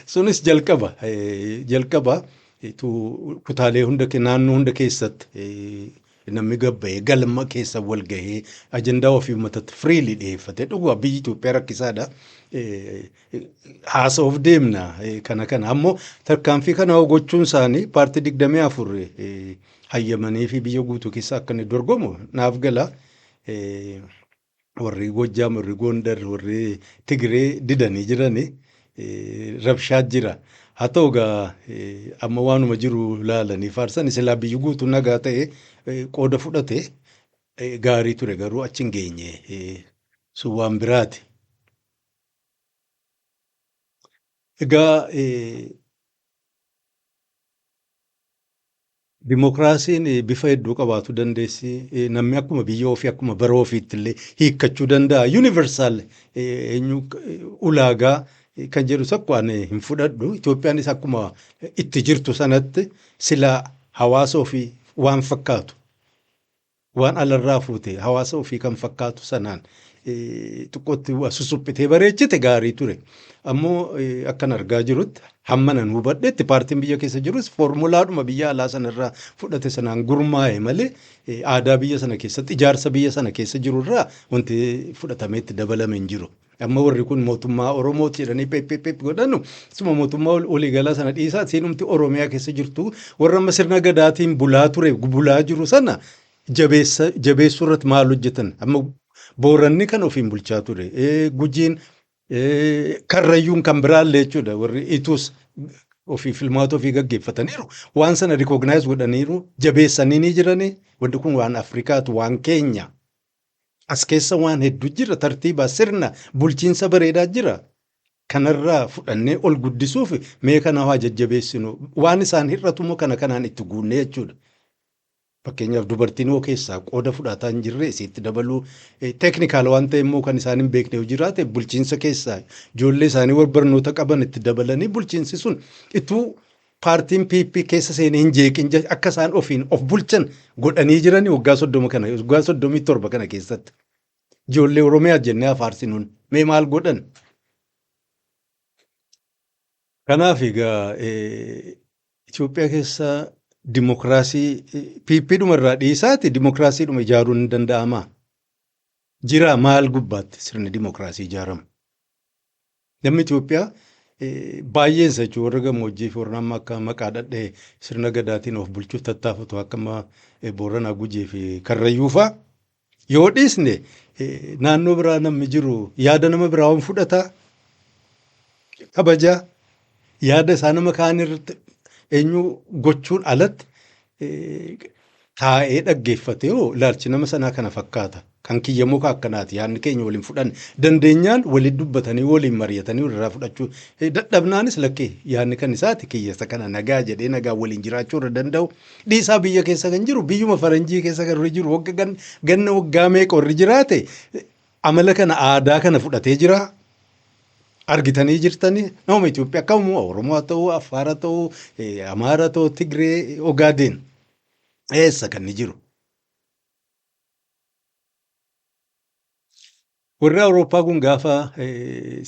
Sunis jalqaba jalqaba kutaalee hunda, naannoo hunda keessatti namni gabba'ee galma keessa wal gahee ajandaa ofii uummatatti freely dhiyeeffate. Dhugaa biyyi Itoophiyaa rakkisaadha. Haasa'uuf deemna kana kana ammoo tarkaanfii kana gochuun isaanii, paartii 24 hayyamanii fi biyya guutuu keessa akka inni dorgomu naaf gala. Warri Gojjaam, warri Gondar, warri Tigree didanii jirani, rabshaa jira. Haa ta'u egaa, amma waanuma jiru laalanii faarsan. Silaa biyyi guutuu nagaa ta'e qooda fudhate gaarii ture, garuu achi hin geenye, sun waan biraati. Egaa Dimookiraasiin bifa hedduu qabaachuu dandeessi. Namni akkuma biyya ofii, akkuma bara ofiitti illee hiikkachuu danda'a. Universal eenyu ulaagaa kan jedhu tokko ani hin fudhadhu. Itoophiyaanis akkuma itti jirtu sanatti silaa hawaasa ofii waan fakkaatu, waan alarraa fuute hawaasa ofii kan fakkaatu sanaan xiqqootti susuphitee bareechite gaarii ture. Ammoo akkan argaa jirutti, hamma nan hubadhetti, paartiin biyya keessa jirus foormulaadhuma biyya alaa sanarraa fudhate sanaan gurmaa'e malee aadaa biyya sana keessatti, ijaarsa biyya sana keessa jirurraa wanti fudhatamee itti dabalame hin jiru. Amma warri kun mootummaa Oromooti jedhanii peep godhanu, suma mootummaa waliigalaa sana dhiisaa, siinumti Oromiyaa keessa jirtu warra amma sirna gadaatiin bulaa ture, bulaa jiru sana jabeessuu irratti maal hojjetan? Amma Booranni kan ofiin bulchaa ture. Gujiin, Karrayyuun, kan biraallee jechuudha, warri Ituus ofii filmaata ofii gaggeeffataniiru. Waan sana recognize godhaniiru, jabeessanii ni jirani. Wanti kun waan Afrikaatu, waan keenya. As keessa waan hedduu jira, tartiiba sirna bulchiinsa bareedaa jira. Kanarraa fudhannee ol guddisuuf mee kana haa jajjabeessinu. Waan isaan hir'atu immoo kana kanaan itti guunnee jechuudha. Fakkeenyaaf, dubartiin hoo keessaa qooda fudhataa hin jirre isiitti dabaluu, technical waan ta'e immoo kan isaan hin beekne yoo jiraate, bulchiinsa keessaa ijoollee isaanii warra barnoota qaban itti dabalanii, bulchiinsi sun ituu paartiin PP keessa seenee hin jeeqin akka isaan ofiin of bulchan godhanii jiranii waggaa 30 kana, waggaa 37 kana keessatti. Ijoollee Oromiyaa jennee afaarsinuun mee maal godhan? Kanaaf egaa Itoophiyaa keessa dimokiraasii PP dhuma irraa dhiisaati, dimokiraasiidhuma ijaaruun ni danda'amaa? Jira, maal gubbaatti sirni dimokiraasii ijaaramu? Namni Itoophiyaa baay'een isa jechuun warra gammoojjii fi warra amma akka maqaa dhadhee sirna gadaatiin of bulchuuf tattaafatu, akka amma Booranaa, Gujii fi Karrayyuu fa'a yoo dhiisne, naannoo biraa namni jiru yaada nama biraa waan fudhataa, kabajaa, yaada isaa nama kaan irratti eenyu gochuun alatti taa'ee dhaggeeffatee, hoo ilaalchi nama sanaa kana fakkaata. Kan kiyya muka akkanaati, yaadni keenya waliin fudhanne dandeenyaan waliin dubbatanii, waliin mari'atanii walirraa fudhachuu dadhabnaanis, lakkee, yaadni kan isaati, kiyya isa kana, nagaa jedhee nagaa waliin jiraachuu irra danda'u dhiisaa, biyya keessa kan jiru, biyyuma faranjii keessa kan jiru, wagga ganna waggaa meeqa warri jiraate amala kana, aadaa kana fudhatee jira. Argitanii jirtanii, nama Itoophiyaa kamuu, Oromoo haa ta'u, Affaar haa ta'u, Amaara haa ta'u, Tigree, Ogaadeen, eessa kan inni jiru? Warri Awurooppaa kun gaafa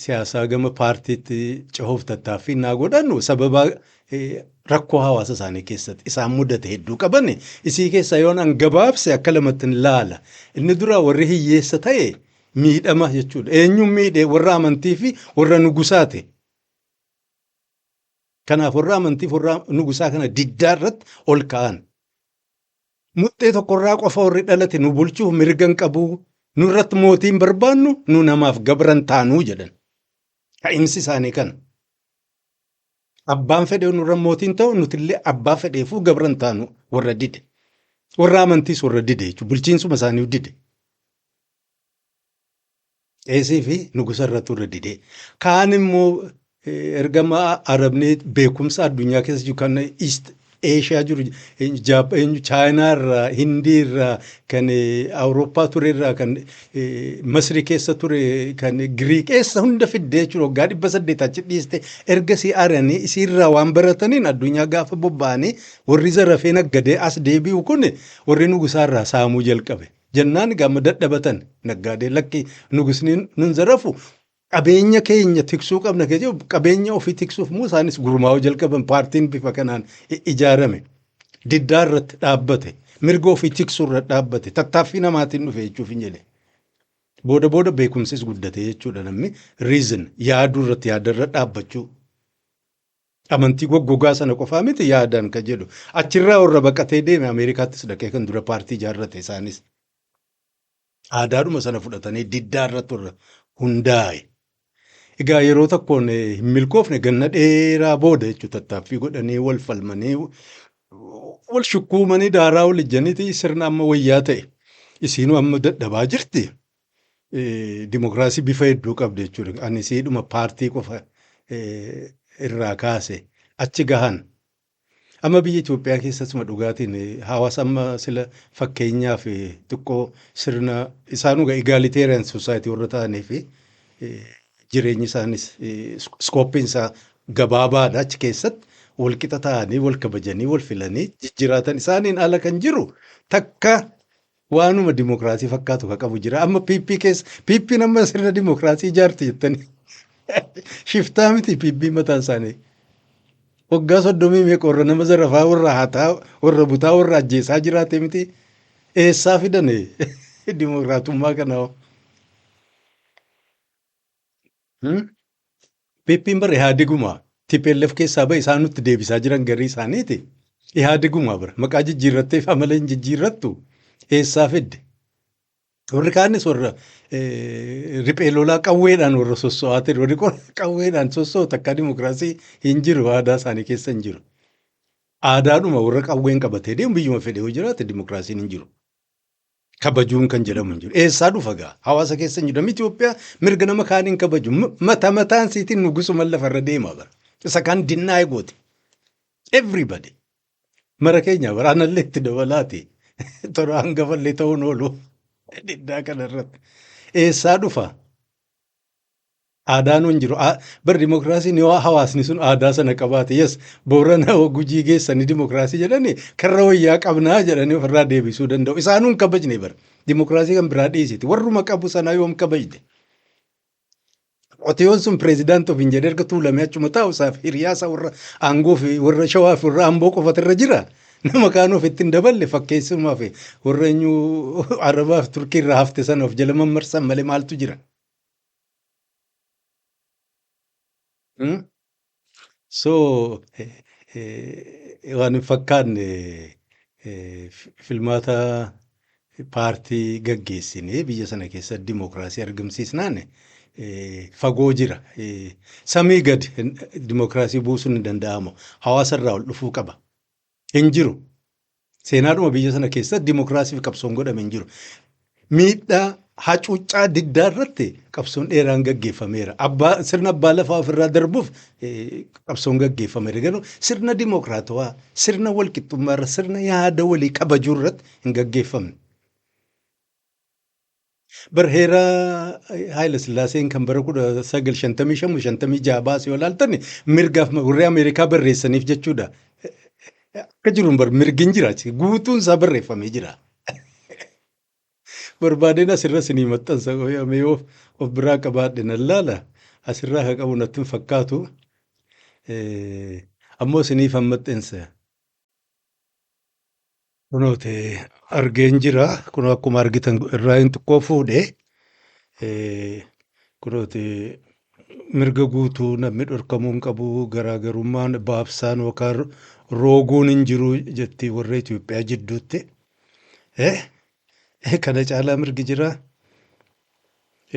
siyaasaa gama paartiitti cehuuf tattaaffii naa godhannu, sababa rakkoo hawaasa isaanii keessatti isaan mudate hedduu qaban. Isii keessaa yoon an gabaabse akka lamatti hin laala. Inni dura warri hiyyeessa ta'e miidhama jechuudha. Eenyuun miidhe? Warra amantii fi warra nugusaati. Kanaaf warra amantii fi warra nugusaa kana diddaa irratti ol ka'an. Muxxee tokkorraa qofa warri dhalate nu bulchuuf mirga hin qabu. Nurratti mootii hin barbaannu, nu namaaf gabran taanuu jedhan. Ka'imsi isaanii kana. Abbaan fedhe nurra mootiin ta'u, nutillee abbaa fedheefuu gabran taanu warra dide. Warra amantiis warra dide jechuudha. Bulchiinsuma isaanii dide. Qeesii fi nugusa irratti warra dide. Kaan immoo ergama Arabni beekumsa addunyaa keessa jiru, kan East Asia jiru, Chaayinaa irraa, Hindii irraa, kan Awurooppaa ture irraa, kan Masrii keessa ture, kan Giriik eessa hunda fiddee jechuudha, waggaa 800 achi dhiiste, ergasii ari'anii isiirraa waan barataniin addunyaa gaafa bobba'anii, warri zarafee naggadee as deebi'u kun warri nugusaa irraa saamuu jalqabe. Jennaan gama dadhabatan naggaadee, lakki, nugusni nun zarafu, qabeenya keenya tiksuu qabna keessa, qabeenya ofii tiksuuf immoo isaanis gurmaa'uu jalqaban. Paartiin bifa kanaan ijaarame. Diddaa irratti dhaabbate. Mirga ofii tiksuu irratti dhaabbate. Tattaaffii namaatiin dhufe jechuuf hin jedhe. Booda booda beekumsis guddate jechuudha, namni reason yaaduu irratti, yaada irra dhaabbachuu. Amantii goggogaa sana qofaa miti, yaadaan kan jedhu. Achirraa warra baqatee deeme Ameerikaattis dhaqee kan dura paartii ijaarrate isaanis. Aadaadhuma sana fudhatanii diddaa irratti warra hundaa'e. Egaa yeroo tokkoon hin milkoofne, ganna dheeraa booda jechuudha, tattaaffii godhanii, wal falmanii, wal shukkuumanii, daaraa wal ijjaniiti sirna amma wayyaa ta'e. Isiinuu amma dadhabaa jirti. Dimokiraasii bifa hedduu qabdi jechuudha. Ani isiidhuma paartii qofa irraa kaase achi gahan. Amma biyya Itoophiyaa keessatuma dhugaatiin hawaasa amma sila fakkeenyaaf xiqqoo sirna isaanuu egalitarian society warra ta'anii fi jireenyi isaanis scopeiin isaa gabaabaadha, achi keessatti wal qixa ta'anii, wal kabajanii, wal filanii jijjiraatan. Isaaniin ala kan jiru takka Waanuma dimokiraasii fakkaatu ka qabu jira. Amma PP keessa PP'n amma sirna dimokiraasii ijaarti jettanii shiftaa miti PP mataan isaanii. Waggaa 30 meeqa warra nama zarafaa, warra hataa, warra butaa, warra ajjeesaa jiraate miti. Eessaa fidane dimokiraatummaa kana hoo? PP'n bara Ihaadiguma TPLF keessaa bahe isaan nutti deebisaa jiran garii isaaniiti. Ihaadiguma bara maqaa jijjiirratteef amala hin jijjiirrattu eessaa fidde? Warri kaanis warra riphee lolaa qawweedhaan warra sosso'aa ture. Warri qawweedhaan sosso'u takkaa dimokiraasii hin jiru, aadaa isaanii keessa hin jiru. Aadaadhuma warra qawween qabatee deemu biyyuma fedhe yoo jiraate dimokiraasiin hin jiru. Kabajuun kan jedhamu hin jiru. Eessaa dhufa gaa? Hawaasa keessa hin jiru. Namni Itoophiyaa mirga nama kaanii hin kabaju. Mata mataan siitiin nugusuma lafarra deema bara. Isa kaan dinnaa'ee goote. Everybody. Mara keenya bara anallee itti dabalaati. Tola hangafallee ta'uun oolu. Diddaa kana irratti. Eessaa dhufa? Aadaan hin jiru. Bar dimokiraasiin yoo hawaasni sun aadaa sana qabaate, yes, Boorana hoo Gujii geessanii dimokiraasii jedhanii karra wayyaa qabnaa jedhanii ofirraa deebisuu danda'u. Isaanuu hin kabajne bar. Dimokiraasii kan biraa dhiisiti. Warruma qabu sanaa yoom kabajne? Qotiyoon sun pireezidaantii ofiin jedhee erga tuulamee achuma taa'u isaaf hiriyaa isaa warra aangoo fi warra Shawaa fi warra Amboo qofatu irra jira. Nama kaan ofitti hin daballe fakkeessumaa fi warra eenyu Arabaa fi Turkii irraa hafte sana of jala mammarsan malee maaltu jira? So waan hin fakkaanne filmaata paartii gaggeessinee biyya sana keessatti dimokiraasii argamsiisnaan fagoo jira. Samii gadi dimokiraasii buusuun hin danda'amu. Hawaasa irraa ol dhufuu qaba. Hin jiru. Seenaadhuma biyya sana keessatti dimokiraasiif qabsoon godhame hin jiru. Miidhaa hacuuccaa diddaa irratti qabsoon dheeraan gaggeeffameera. Abbaa sirna abbaa lafaa ofirraa darbuuf qabsoon gaggeeffameera. Garuu sirna dimokiraatawaa, sirna walqixxummaa irra, sirna yaada walii kabajuu irratti hin gaggeeffamne. Bar heera Haayila Sillaaseen kan bara 1955 56 baase yoo ilaaltan mirgaaf warri Ameerikaa barreessaniif jechuudha. Akka jiruun bar mirgi hin jira guutuun isaa barreeffamee jira. Barbaadeen asirra isinii maxxansa qoyamee yoo of biraa qabaadhe nan laala. Asirraa haa qabu natti hin fakkaatu. Ammoo isiniif han maxxansa. Kunooti argeen jira. Kunoo akkuma argitan irraa hin xiqqoo fuudhe. Kunooti mirga guutuu namni dhorkamuu hin qabu, garaagarummaan baabsaan yookaan rooguun hin jiru jetti warra Itoophiyaa jidduutti. Kana caalaa mirgi jira.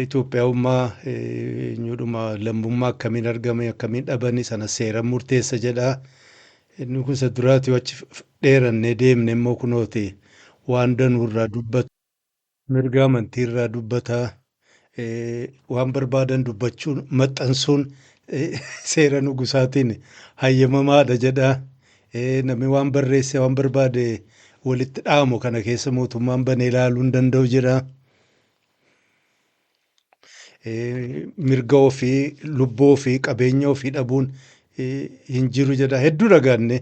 Itoophiyaawummaa eenyudhuma lammummaa akkamiin argame akkamiin dhabani sana seeran murteessa jedha. Inni kun isa duraati yoo achi dheerannee deemne immoo kunooti waan danuu irraa dubbata. Mirga amantii irraa dubbata. Waan barbaadan dubbachuun maxxansuun seera nugusaatiin hayyamamaadha jedha. Namni waan barreesse waan barbaade walitti dhaamu kana keessa mootummaan banee ilaaluu hin danda'u jedha. Mirga ofii, lubbuu ofii, qabeenya ofii dhabuun hin jiru jedha. Hedduu dhagaanne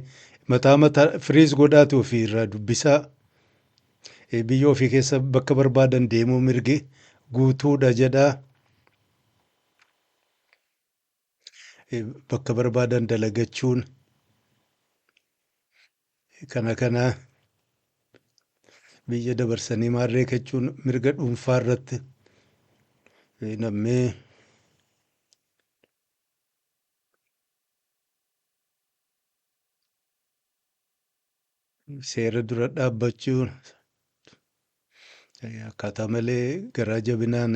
mataa mataa firiis godhaati ofii irraa dubbisaa. Biyya ofii keessa bakka barbaadan deemuu mirgi guutuudha jedha. Bakka barbaadan dalagachuun kana kana biyya dabarsanii maarree kechuun mirga dhuunfaa irratti namni seera dura dhaabbachuun akkaataa malee garaa jabinaan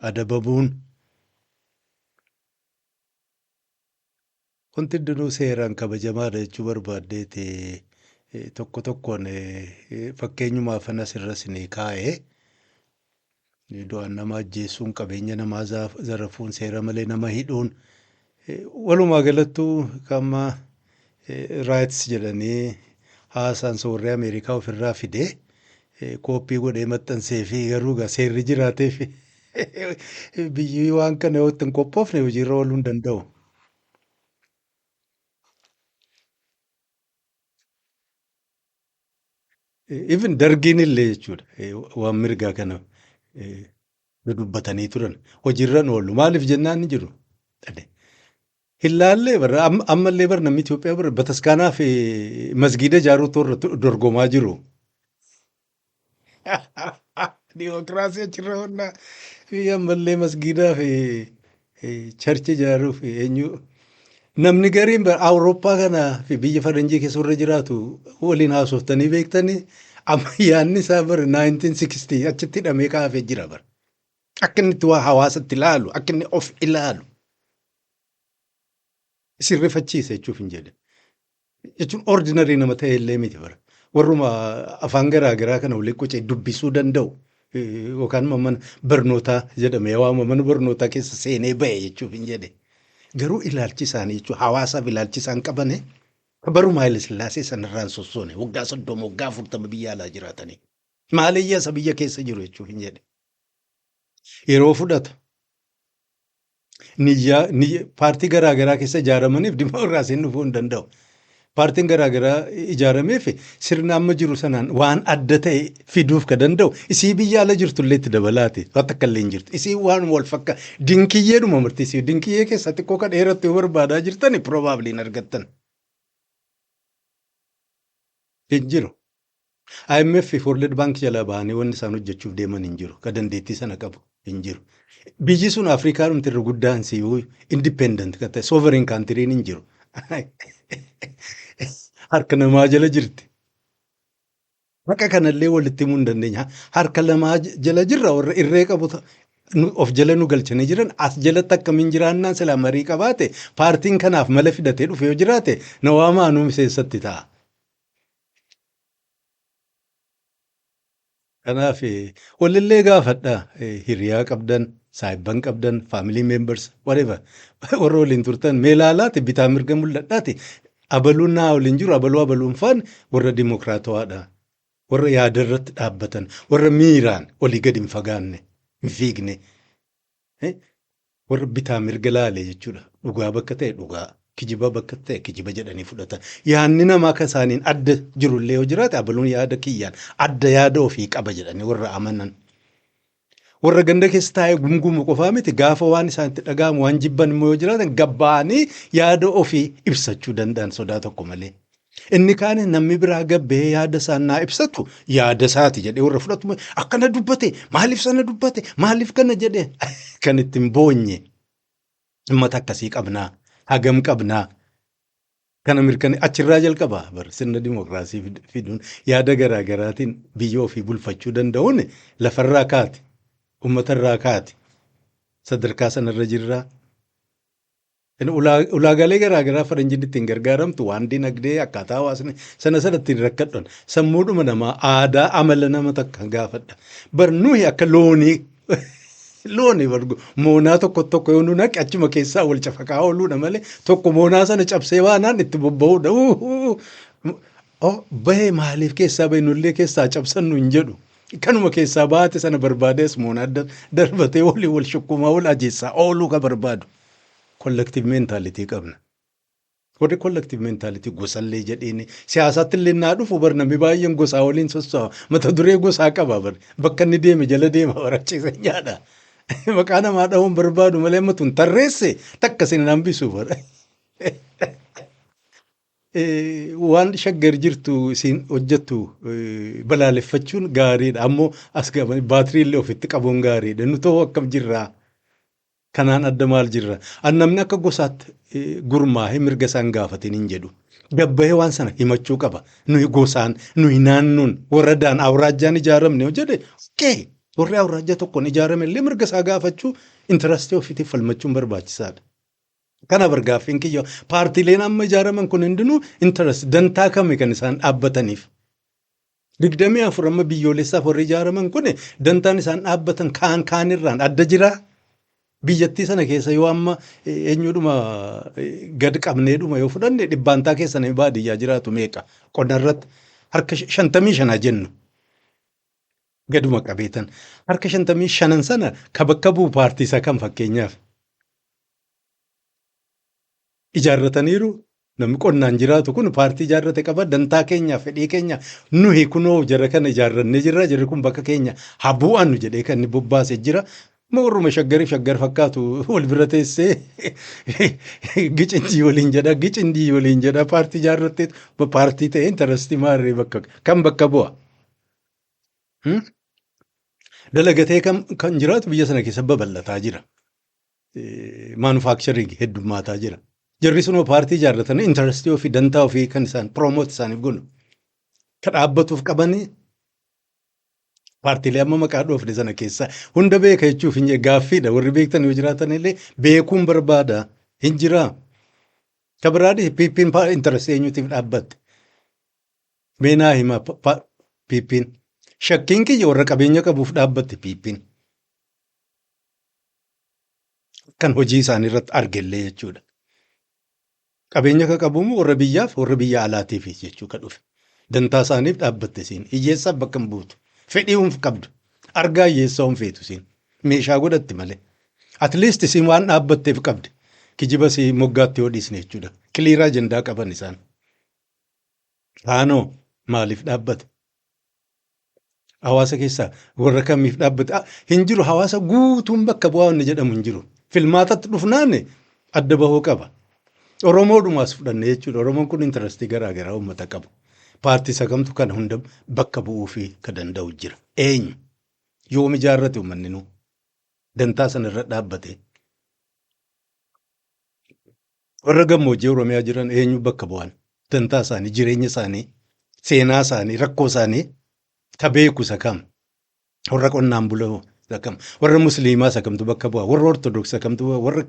adabamuun wanti hundinuu seeraan kabajamaadha jechuu barbaaddeeti tokko tokkoon fakkeenyumaafan asirra isinii kaa'e. Du'aan nama ajjeesuun, qabeenya namaa zarafuun, seera malee nama hidhuun walumaa galattuu kama rights jedhanii haasaan warri Ameerikaa ofirraa fide kooppii godhee maxxansee fi garuu egaa seerri jiraatee fi biyyi waan kana yoo itti hin qophoofne hojiirra ooluu hin danda'u. Even Dargiin illee jechuudha waan mirgaa kana dudubbatanii turan. Hojiirra oolu. Maaliif jennaan ni jiru. Hin laallee bara ammallee bara namni Itoophiyaa bara bataskaanaa fi masgiida ijaaruutu irra dorgomaa jiru. Dimookiraasii achirra honnaa fi ammallee masgiidaa fi church ijaaruu fi eenyu. Namni gariin bara Awurooppaa kana fi biyya faranjii keessa warra jiraatu waliin haasoftanii beektanii, amma yaadni isaa bara 1960 achitti hidhamee kaafee jira bara. Akka inni itti waa hawaasatti ilaalu, akka inni of ilaalu. Isin rifachiisa jechuuf hin jedhe. Jechuun ordinary nama ta'e illee miti bara. Warruma afaan garaa garaa kana waliin qocee dubbisuu danda'u. Yookaan mana barnootaa jedhamee waamama, mana barnootaa keessa seenee ba'e jechuuf hin jedhe. Garuu ilaalchi isaanii jechuun hawaasaaf ilaalchi isaan qabane baruma Haile Sillaasee sanarraan sossoone, waggaa 30, waggaa 40 biyya alaa jiraatanii. Maaliyyaa isa biyya keessa jiru jechuuf hin jedhe. Yeroo fudhata. Niyyaa paartii garaa garaa keessa ijaaramaniif dimookiraasiin dhufuu hin danda'u. Paartiin garaa garaa ijaarameef sirna amma jiru sanaan waan adda ta'e fiduuf ka danda'u isii biyya ala jirtu illee itti dabalaati. Waan takka illee hin jirtu. Isii waan wal fakka dinkiyyeedhuma marti, isii dinkiyyee keessa xiqqoo ka dheerattu yoo barbaadaa jirtani probably hin argattan. Hin jiru. IMF fi World Bank jalaa bahanii wanni isaan hojjechuuf deeman hin jiru. Ka dandeettii sana qabu hin jiru. Biyyi sun Afrikaa dhumti irra guddaan siyyuu independent kan ta'e sovereign country hin jiru. Harka namaa jala jirti. Haqa kanallee walitti himuu hin dandeenya. Harka lamaa jala jirra, warra irree qabu of jala nu galchanii jiran as jalatti akkamiin jiraannaan silaa marii qabaate, paartiin kanaaf mala fidatee dhufe yoo jiraate na waamaa, anuu miseensatti ta'a. Kanaaf walillee gaafadha, hiriyaa qabdan, saayibban qabdan, family members, whatever, warra waliin turtan mee ilaalaati, bitaa mirga mul'adhaati. Abaluun naa waliin jiru, abaluu abaluun faan warra dimokiraatawaadha. Warra yaada irratti dhaabbatan, warra miiraan olii gadi hin fagaanne, hin fiigne. Warra bitaa mirga laale jechuudha. Dhugaa bakka ta'e dhugaa, kijiba bakka ta'e kijiba jedhanii fudhatan. Yaadni namaa kan isaaniin adda jirullee yoo jiraate, abaluun yaada kiyyaan adda, yaada ofii qaba jedhanii warra amanan. Warra ganda keessa taa'ee gumgumu qofaa miti, gaafa waan isaanitti dhaga'amu, waan jibban immoo yoo jiraatan, gabbaa'anii yaada ofii ibsachuu danda'an sodaa tokko malee. Inni kaan namni biraa gabbee yaada isaan naa ibsatu yaada isaati jedhee warra fudhatu, akkana dubbate, maaliif sana dubbate, maaliif kana jedhe kan ittiin boonye. Uummata akkasii qabnaa, hagam qabnaa? Kana mirkane achirraa jalqaba bar sirna dimookiraasii fiduun. Yaada garaa garaatiin biyya ofii bulfachuu danda'uun lafarraa kaati, uummatarraa kaati. Sadarkaa sanarra jirraa. Ulaagaalee garaa garaa faranjiin ittiin gargaaramtu, waan dinagdee, akkaataa hawaasni sana sana ittiin rakkadhan, sammuudhuma namaa, aadaa, amala nama takka gaafadha. Bar nuyi akka loonii loonii bar moonaa tokko tokko yoo nu naqe achuma keessaa wal cafaqaa ooluudha malee, tokko moonaa sana cabsee baanaan itti bobba'uudha. Bahee maaliif keessaa bahe, nullee keessaa cabsannu hin jedhu. Kanuma keessaa baate sana barbaadees moonaa darbatee walii wal shukkumaa, wal ajeessaa ooluu ka barbaadu. Collective mentality qabna. Warri collective mentality gosallee jedheen siyaasaatti illee naa dhufu bar, namni baay'een gosaa waliin sosso'a. Mata duree gosaa qaba bar. Bakka inni deeme jala deema barachiisa nyaadha. Maqaa namaa dhahuun barbaadu malee amma tun tarreesse takka sin hambisu bar. Waan Shaggar jirtu isin hojjettu balaaleffachuun gaariidha. Ammoo as gabanii baatirii illee ofitti qabuun gaariidha. Nu ta'uu akkam jirraa? Kanaan adda maal jirra? An namni akka gosaatti gurmaa'ee mirga isaan gaafatin hin jedhu. Gabbahee waan sana himachuu qaba. Nuyi gosaan, nuyi naannoon, waradaan, awraajjaan ijaaramne yoo jedhe, okay. Warri awraajjaa tokkoon ijaarame illee mirga isaa gaafachuu, interest ofiitiif falmachuun barbaachisaadha. Kana bargaaffiin kiyya, paartiileen amma ijaaraman kun hundinuu interest dantaa kami kan isaan dhaabbataniif? 24 amma biyyoolessaaf warri ijaaraman kun dantaan isaan dhaabbatan kaan kaanirraan adda jiraa? Biyyattii sana keessa yoo amma eenyudhuma gad qabneedhuma yoo fudhanne, dhibbaantaa keessa namni baadiyyaa jiraatu meeqa? Qonna irratti harka 55 jennu. Gaduma qabeetan. Harka 55n sana ka bakka bu'u paartii isaa kan fakkeenyaaf. Ijaarrataniiru. Namni qonnaan jiraatu kun paartii ijaarrate qaba. Dantaa keenya, fedhii keenya, nuyi kunoo jara kana ijaarrannee jirra. Jarri kun bakka keenya haa bu'annu jedhee kan inni bobbaasee jira. Warruma shaggariif shaggar fakkaatu wal bira teessee gicindii waliin jedha, gicindii waliin jedha, paartii ijaarrattee paartii ta'ee interestii maarree bakka kan bakka bu'a. Dalagatee kan jiraatu biyya sana keessa babal'ataa jira. Manufacturing heddummaataa jira. Jarri sunoo paartii ijaarratanii interestii ofii, dantaa ofii kan isaan promote isaaniif godhu. Kan dhaabbatuuf qabanii paartiilee amma maqaa dhoofne sana keessaa hunda beeka jechuuf hin gaaffiidha. Warri beektan yoo jiraatan illee beekuun barbaada. Hin jiraa. Kan biraadhi, PP'n interestii eenyutiif dhaabbatte? Mee naa hima, PP'n. Shakkiin kiyya warra qabeenya qabuuf dhaabbatte PP'n. Kan hojii isaanii irratti argellee jechuudha. Qabeenya kan qabumu warra biyyaaf, warra biyya alaatiif jechuu kan dhufe. Dantaa isaaniif dhaabbatte siin. Hiyyeessaaf bakka hin buutu. Fedhii hin qabdu. Argaa hiyyeessaa hin feetu siin. Meeshaa godhatti malee. At least isiin waan dhaabbatteef qabdi. Kijiba si moggaatti yoo dhiisne jechuudha. Clear agenda qaban isaan. Faanoo maaliif dhaabbate? Hawaasa keessaa warra kamiif dhaabbate? Hin jiru, hawaasa guutuun bakka bu'aa wanni jedhamu hin jiru. Filmaatatti dhufnaan adda bahuu qaba. Oromoodhumaas fudhanne jechuudha. Oromoon kun interestii garaa garaa uummata qabu. Paartii isa kamtu kana hunda bakka bu'uu fi ka danda'u jira? Eenyu? Yoom ijaarrate uummanni nu? Dantaa sana irra dhaabbate. Warra gammoojjii Oromiyaa jiran eenyu bakka bu'an? Dantaa isaanii, jireenya isaanii, seenaa isaanii, rakkoo isaanii ka beeku isa kam? Warra qonnaan bulaa isa kam? Warra Musliimaa isa kamtu bakka bu'a? Warra Ortodoksii isa kamtu bu'a? Warra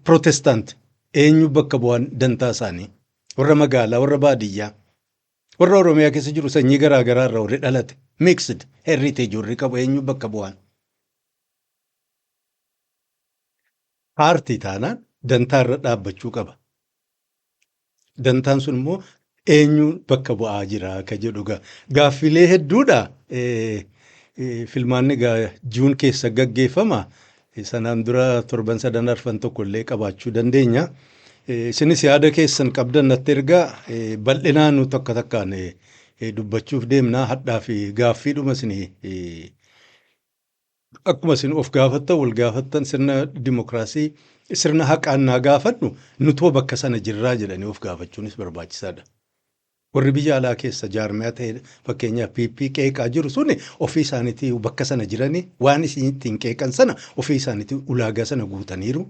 Protestant eenyu bakka bu'an dantaa isaanii? Warra magaalaa, warra baadiyyaa, warra Oromiyaa keessa jiru sanyii garaa garaa irraa warri dhalate, mixed heritage warri qabu eenyu bakka bu'an? Paartii taanaan dantaa irra dhaabbachuu qaba. Dantaan sun immoo eenyuun bakka bu'aa jira ka jedhu gaaffilee hedduudha. Filmaanni gaa June keessa gaggeeffama. Sanaan dura torban sadan arfan tokko illee qabaachuu dandeenya. Isinis yaada keessan qabdan natti ergaa, bal'inaan nu takka takkaan dubbachuuf deemna. Hadhaa fi gaaffiidhuma isinii akkuma isin of gaafattan, wal gaafattan, sirna dimokiraasii, sirna haqaan naa gaafannu, nutoo bakka sana jirraa jedhanii of gaafachuunis barbaachisaadha. Warri biyya alaa keessa jaarmiyaa ta'e, fakkeenyaaf PP qeeqaa jiru suni, ofii isaaniitii bakka sana jiranii waan isin ittiin qeeqan sana ofii isaaniitii ulaagaa sana guutaniiru.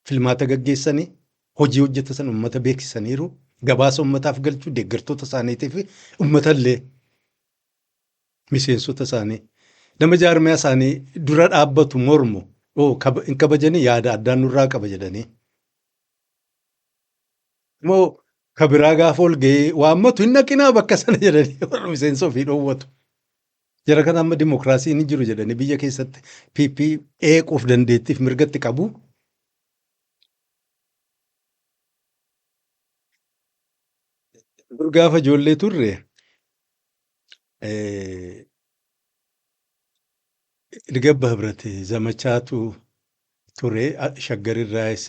Filmaata gaggeessanii hojii hojjetan sana uummata beeksisaniiru. Gabaasa uummataaf galchuu, deeggartoota isaaniitii fi uummatallee, miseensota isaanii, nama jaarmiyaa isaanii dura dhaabbatu, mormu hin kabajanii, yaada addaan nurraa qaba jedhanii. Immoo kabiraa gaafa ol ga'ee waammatu hin dhaqinaa bakka sana jedhanii warra miseensa ofii dhoowwatu. Jara kana amma dimokiraasiin hin jiru jedhanii biyya keessatti PP eequuf dandeettiif mirgatti qabu. Dur gaafa ijoollee turre, Erga Hibrat zamachaatu ture, Shaggarirraayis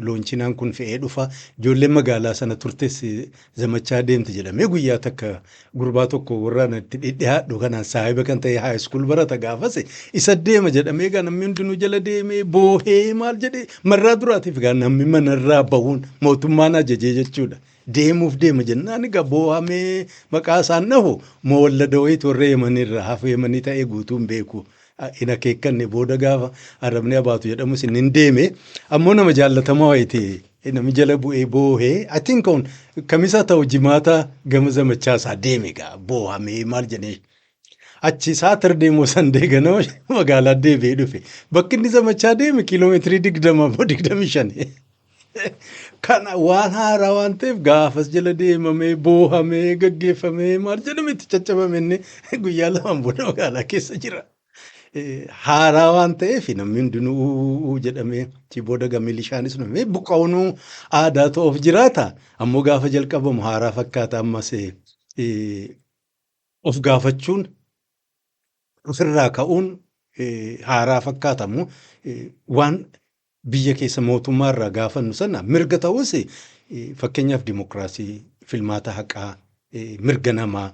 loonchinaan kun fe'ee dhufa. Ijoolleen magaalaa sana turtes zamachaa deemti jedhamee guyyaa takka gurbaa tokko warra itti dhidhiyaadhu kanaan saahiba kan ta'e, high school barata gaafas, isa deema jedhamee gaa namni hundinuu jala deemee boohee maal jedhee, marraa duraatiif gaa namni manarraa bahuun mootummaan ajajee jechuudha. Deemuuf deema jennaan egaa boohamee maqaa isaan dhahu mawallada wayiitu warra Yemenirraa hafu Yemanii ta'ee guutuun beeku. Hin akeekkanne, booda gaafa arrabni abaatu jedhamus inni hin deeme, ammoo nama jaallatamaa wayiiti namni jala bu'ee boohee. I think on kamisa ta'u jimaata gama zamachaa isaa deeme gaa boohamee maal jedhee, achi Saturday moo Sunday ganama magaalaa deebi'ee dhufe. Bakki inni zamachaa deeme kiiloomeetirii 20 moo 25. Kana waan haaraa waan ta'eef gaafas jala deemamee boohamee gaggeeffamee maal jedhame, itti caccabame, inni guyyaa lamaan booda magaalaa keessa jira. Haaraa waan ta'eef namni hundinuu jedhamee achi booda gaa milishaanis dhufee buqqa'uunuu aadaa ta'uuf jiraata. Ammoo gaafa jalqabamu haaraa fakkaata, ammas of gaafachuun ofirraa ka'uun haaraa fakkaatamu waan biyya keessa mootummaa irraa gaafannu sana mirga ta'us Fakkeenyaaf dimokiraasii, filmaata haqaa, mirga namaa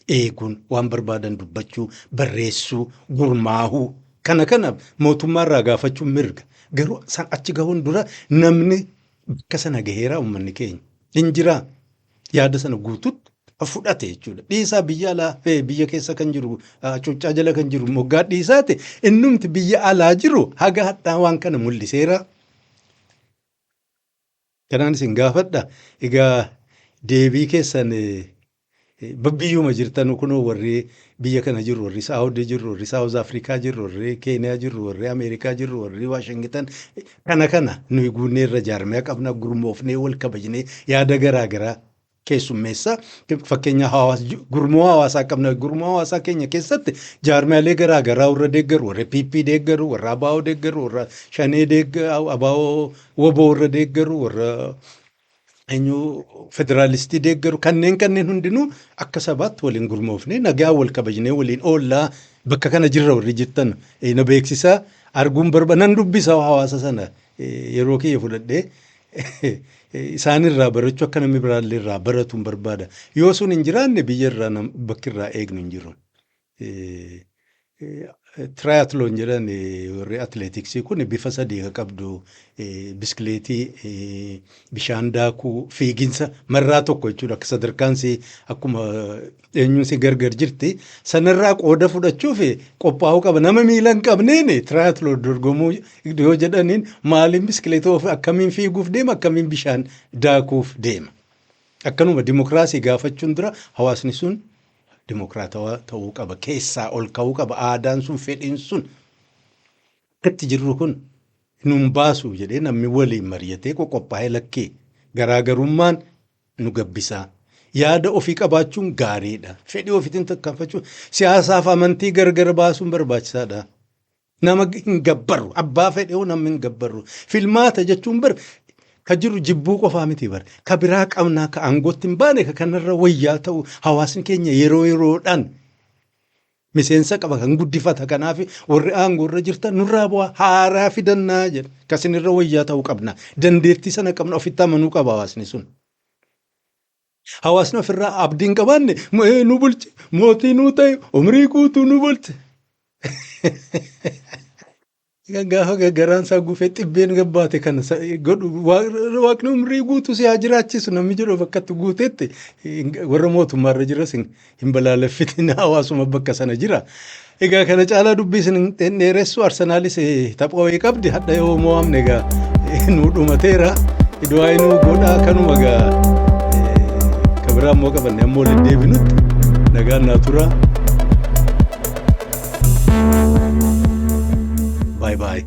eeguun, waan barbaadan dubbachuu, barreessuu, gurmaahuu kana kana mootummaarraa gaafachuun mirga. Garuu san achi gahuun dura namni bakka sana gaheeraa uummanni keenya hin jiraa yaada sana guututti fudhate jechuudha. Dhiisaa biyya alaa biyya keessa kan jiru hacuuccaa jala kan jiru moggaa dhiisaate innumti biyya alaa jiru haga hadhaa waan kana mul'iseera. Kanaan isin gaafadha. Egaa deebii keessan biyyuma jirtan kunoo warri biyya kana jiru, warri Saawudii jiru, warri South Africa jiru, warri Keeniyaa jiru, warri Ameerikaa jiru, warri Waashingtan kana kana nuyi guunnee irra jaarmiyaa qabna, gurmoofnee, wal kabajnee, yaada garaa garaa keessummeessa. Fakkeenya gurmuu hawaasaa qabna. Gurmuu hawaasaa keenya keessatti jaarmiyaalee garaa garaa warra deeggaru, warra PP deeggaru, warra ABO deeggaru, warra Shanee deeggaru, ABO WBO warra deeggaru, warra eenyu federaalistii deeggaru, kanneen kanneen hundinuu akka sabaatti waliin gurmoofnee, nagaa wal kabajnee waliin oollaa. Bakka kana jirra warri jettan na beeksisaa, arguun barba nan dubbisa. Hawaasa sana yeroo kiyya fudhadhee isaanirraa barachuu, akka namni biraallee irraa baratu hin barbaada. Yoo sun hin jiraanne biyya irraa bakki irraa eegnu hin jiru. Triathlon jedhan warri atileetiksii kun bifa sadii kan qabdu: biskileetii, bishaan daakuu, fiiginsa marraa tokko jechuudha. Akka sadarkaan akkuma eenyuun si gargar jirti. Sanarraa qooda fudhachuuf qophaa'uu qaba. Nama miila hin qabneen triathlon dorgomuu yoo jedhaniin maaliin biskileetii oofu, akkamiin fiiguuf deema, akkamiin bishaan daakuuf deema? Akkanuma dimokiraasii gaafachuun dura hawaasni sun dimokiraatawaa ta'uu qaba. Keessaa ol ka'uu qaba. Aadaan sun, fedhiin sun akkatti jirru kun nun baasu jedhee namni waliin mari'atee qoqophaa'ee, lakkee garaagarummaan nu gabbisaa. Yaada ofii qabaachuun gaariidha. Fedhii ofiitiin tarkaanfachuun, siyaasaaf amantii gargar baasuun barbaachisaadha. Nama hin gabbarru. Abbaa fedhee namni hin gabbarru. Filmaata jechuun bar ka jiru jibbuu qofaa miti bar. Ka biraa qabnaa, ka aangootti hin baane, ka kanarra wayyaa ta'u hawaasni keenya yeroo yeroodhaan miseensa qaba kan guddifata. Kanaaf warri aangoo irra jirtan nurraa bu'aa, haaraa fidannaa jedha. Kasinirra wayyaa ta'uu qabna. Dandeettii sana qabna, ofitti amanuu qaba hawaasni sun. Hawaasni ofirraa abdii hin qabaanne nu bulche, mootii nuu ta'e, umrii guutuu nu bulche. Gaafa garaan isaa gufee xibbeen gabbaate kana godhu, waaqni umrii guutuu si haa jiraachisu namni jedhu bakka itti guutetti warra mootummaarra jiras hin balaaleffitin, hawaasuma bakka sana jira. Egaa kana caalaa dubbii isin hin dheeressu. Arsenaalis tapha wayii qabdi hadha, yoo mo'amne egaa nuu dhumateera. Du'aa nuu godhaa. Kanuma egaa kabiraa immoo qabanne ammoo waliin deebinutti nagaan naa tura. Bye bye.